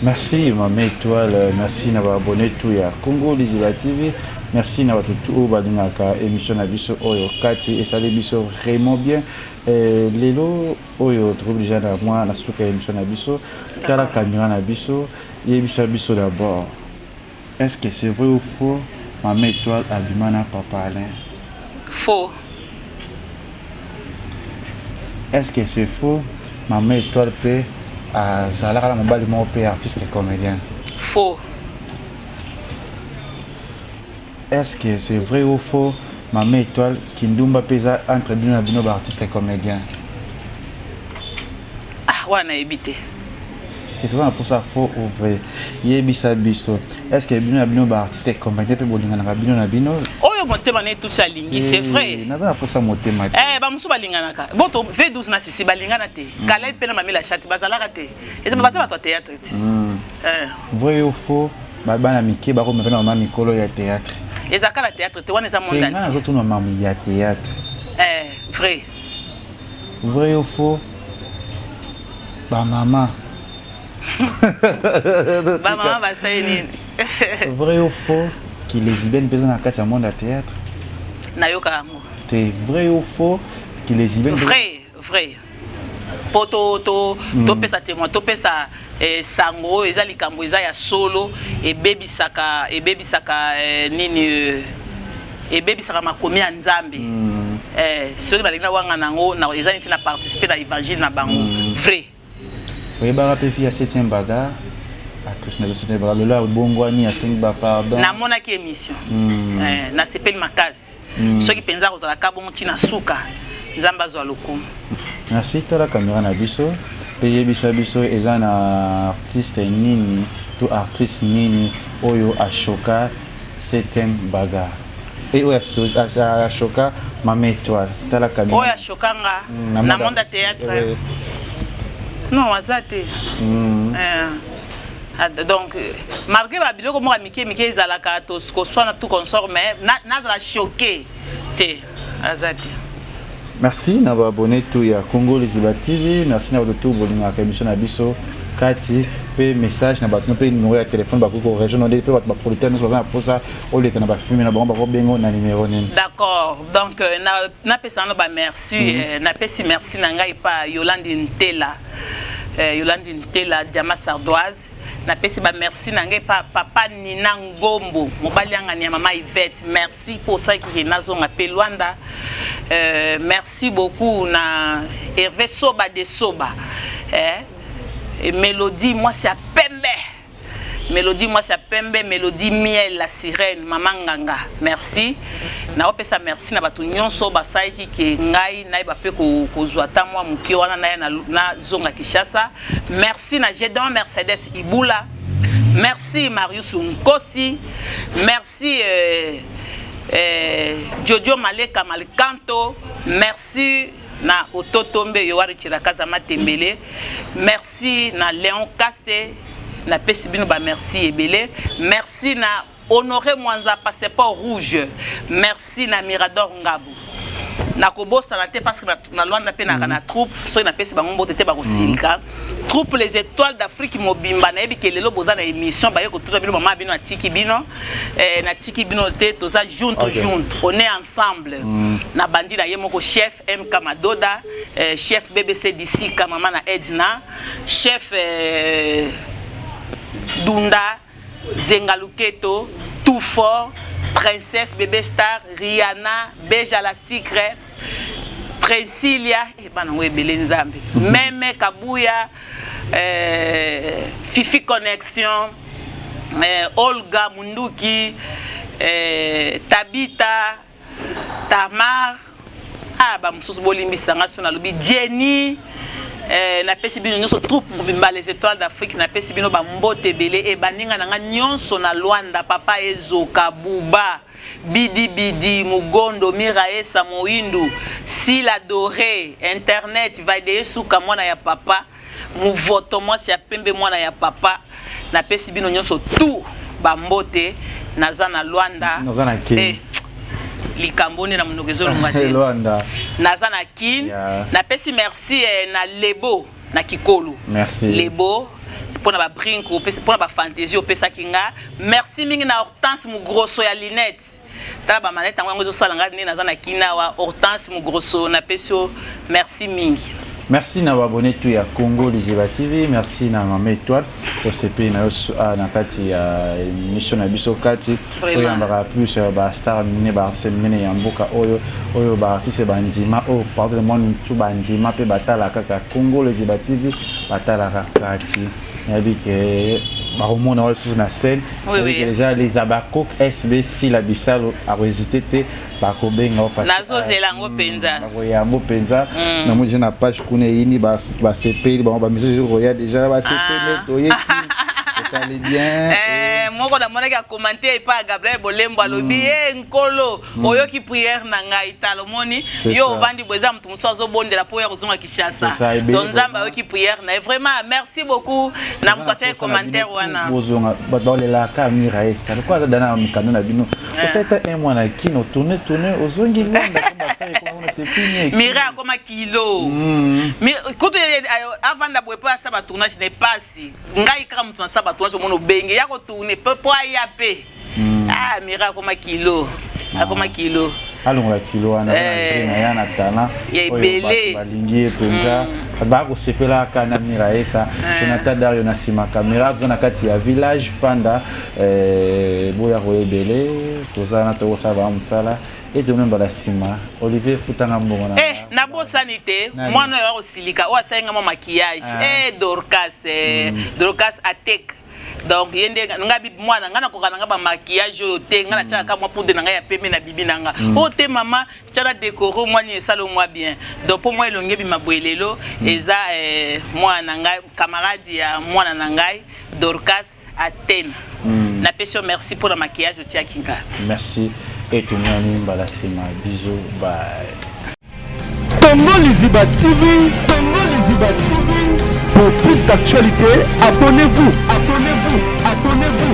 Speaker 2: Merci Mama Etoile, merci na ba abonné tout ya Congo Liziba TV, merci na bato tout oyo balingaka émission na biso oyo kati esali biso vraiment bien. Eh, lelo oyo tokomi déjà na mwa na suka ya émission na biso, tala caméra na biso, yebisa biso d'abord est-ce que c'est vrai ou faux Mama Etoile abima na Papa Alain?
Speaker 3: Faux.
Speaker 2: Est-ce que c'est faux Mama Etoile pe azalaka na mobali moko pe artiste comédien?
Speaker 3: Faux.
Speaker 2: Est-ce que c'est vrai ou faux Mama Etoile kindumba pe eza entre bino na bino ba artiste comédien?
Speaker 3: Ah, wana nayebi te.
Speaker 2: Te toza na posa faux ou vrai. Yebisa biso. Est-ce que bino na bino ba artiste comédien pe bolinganaka bino na bino?
Speaker 3: Oyo motema na ye tuti alingi, c'est vrai.
Speaker 2: Naza na posa motema te.
Speaker 3: Eh, ba mosusu balinganaka. Bon to V12 na Sisi balingana te. Mm. Caleb pe na Mamela Chati bazalaka te. Eza mm. baza bato ya théâtre te.
Speaker 2: Mm. Eh. Vrai ou faux? Ba bana mike bako mema na mama mikolo ya théâtre.
Speaker 3: Ezalaka na théâtre te, wana eza monde entier.
Speaker 2: Nazotuna mama ya théâtre.
Speaker 3: Eh, vrai.
Speaker 2: Vrai ou faux? Ba mama.
Speaker 3: Ba mama basali nini?
Speaker 2: Vrai ou faux? Ki lesbienne mpe eza na kati ya monde ya théâtre?
Speaker 3: Nayoka yango.
Speaker 2: Te, vrai ou faux? Ki lesbienne.
Speaker 3: Vrai, vrai. Po to to mm. topesa témoin, topesa eh, sango oyo eza likambo eza ya solo ebebisaka ebebisaka eh, nini eh, ebebisaka makomi ya Nzambe. Mm. Eh, soki nalingi nawanga nango na, eza neti na participer na évangile na bango. Mm. Vrai.
Speaker 2: Oyebaka pe fille ya 7e bagarre actrice na biso 7e bagarre lelo abongwani asengi ba pardon.
Speaker 3: Namonaki émission. Mm. Eh, nasepeli makasi. Mm. Soki mpenza akozala ka bongo ntina suka Nzambe azwa lokumu.
Speaker 2: Merci tala camera na biso pe yebisa biso eza na artiste nini to actrice nini oyo achoka 7e bagarre et oyo achoka mama étoile tala camera
Speaker 3: oyo achoka nga mm, na monde ya théâtre oui. Non aza te mm. eh, donc malgré ba biloko moko ya mike mike ezalaka koswana tout consort mais nazala choqué te aza te.
Speaker 2: Merci na ba abonné tout ya Congo Liziba TV, merci na bato tout bolingaka émission na biso kati pe message na bato pe numéro ya téléphone bakoki ko rejoindre nde pe bato ba producteur nyonso baza na posa oleka na ba filme na bango bakobenga na numéro nini.
Speaker 3: D'accord, donc euh, na napesa nano ba merci mm -hmm. euh, napesi merci na ngai pa Yolande Ntela euh, Yolande Ntela Diama Sardoise napesi ba merci na ngai pa papa Nina Ngombo mobali yangani ya mama Yvette merci mpo osalaki ke nazonga mpe Luanda euh, merci beaucoup na Hervé Soba de Soba eh, Mélodie mwasi ya pembe Melodie mwasi ya pembe Melodie miel la sirène mama nganga merci naopesa merci na bato nyonso basalaki ke ngai nayeba mpe kozwa ata mwa moke wana naya nazonga Kinshasa merci na Jedon Mercedes Ibula merci Marius Nkosi merci euh, euh, Jojo Maleka Malkanto merci na Ototombe Yowari Chirakaza Matembele merci na Léon Kase. Napesi bino ba merci ebele. Merci na Honore Mwanza passeport rouge. Merci na Mirador Ngabu. Nakobosana te parce que na Luanda mpe naka na troupe, soki napesi bango mbote te bakosilika. Troupe les Étoiles d'Afrique mobimba, nayebi ke lelo boza na émission, baye kotuna bino mama bino atiki bino, eh, natiki bino te, toza junto junto, on est ensemble. Na bandi na ye moko chef MK Madoda, eh, chef BBC Disika mama na Edna, chef eh, Dunda Zenga Luketo, tout fort, Princesse Bébé Star, Rihanna, Beja la Sucre, Princilia, eh, bana ngo ebele nzambe. Meme Kabuya, Fifi Connexion, Olga Munduki, Tabita, Tamar, ah ba mosusu bolimbisa nga so nalobi Jenny, napesi bino nyonso troupe mobimba les Étoiles d'Afrique, napesi bino bambote ebele e baninga na nga nyonso na Luanda, papa Ezoka, Buba, Bidi Bidi, Mugondo, Miraesa, Moindu, Sila Doré, Internet, Vaideye Suka mwana ya papa, Muvoto mwasi ya pembe mwana ya papa, napesi bino nyonso tout bambote, naza na Luanda.
Speaker 2: Naza na Kin.
Speaker 3: Likambo nde na monoko ezolonga te.
Speaker 2: Luanda.
Speaker 3: Naza na Kin. Napesi merci na Lebo na Kikolo.
Speaker 2: Merci.
Speaker 3: Lebo mpona ba brink mpona ba fantaisie opesaki nga. Merci mingi na Hortense Mugroso ya Linette. Tala ba manette yango ezosala nga nde naza na Kin awa. Hortense Mugroso napesi yo merci mingi.
Speaker 2: Merci na abonné tout ya Congo Liziba TV, merci na Mama Étoile OCP na yo na kati ya émission na biso kati oyo yambaka plus ba star minene, ba artiste minene ya mboka oyo, oyo ba artiste bandima oyo pardon moi tout bandima pe batala kaka Congo Liziba TV, batalaka kati nayebi ke bakomona oyo susu na scène. Nayebi ke déjà les Abakok SB Sila Bisalo akohésité te, bakobenga
Speaker 3: parce que nazozela yango mpenza.
Speaker 2: Bakoyambo mpenza. Namoni déjà na page kuna eyini, basepeli bango, bamessage ekoya déjà, basepeli toyeki osali bien.
Speaker 3: Moko namonaki akomante epai ya Gabriel Bolembo, alobi ye nkolo oyoki prière na ngai. Tala omoni yo ovandi boye, eza moto mosusu azobondela mpo oya kozonga Kinshasa.
Speaker 2: C'est ça, ebele
Speaker 3: donc Nzambe
Speaker 2: vraiment.
Speaker 3: ayoki prière na ye. Vraiment merci beaucoup na moto atiaki commentaire wana.
Speaker 2: Bozonga, bato baolelaka Mira esa lokola aza dana na mikanda na bino, osali ta un mois na Kino, tourne tourne, ozongi Lwanda.
Speaker 3: Mira akoma kilo. Kutu avanda boye mpo asala batournage na epasi. Ngai kaka moto nasala batournage, omona obenge ya kotourne mpo aya mpe. Ah, Mira akoma kilo, akoma kilo.
Speaker 2: Alongola kilo wana na ya na talent
Speaker 3: Ya
Speaker 2: oyo
Speaker 3: ebele.
Speaker 2: Bato balingi ye mpenza, bato baka kosepelaka na Mira esa. Jonathan Dario na nsima caméra, toza na kati ya village Panda, boya koyebele, toza na tokosala bango mosala ete mbala nsima Olivier futanga mbongo na
Speaker 3: Nabosani te.
Speaker 2: Nani?
Speaker 3: Mwana oyo akosilika oyo asali nga mwa maquillage. Dorcas, Dorcas Atek, donc ye nde nga mwana nga nakoka na nga bamaquillage oyo te. Nga natiaka ka mwa poudre na ngai ya pembe na bibi na nga oyo te. Mama tiala décoro mwani esala mwa bien, donc mpo mwa elongi ebima boye lelo eza mwana na ngai, camarade ya mwana na ngai Dorcas Atena. Napesi yo merci mpona maquillage otiaki nga.
Speaker 2: Merci et tomoni mbala nsima, bisous, bye.
Speaker 1: Congo Liziba TV, Congo Liziba TV. Pour plus d'actualités, abonnez-vous, abonnez-vous, abonnez-vous.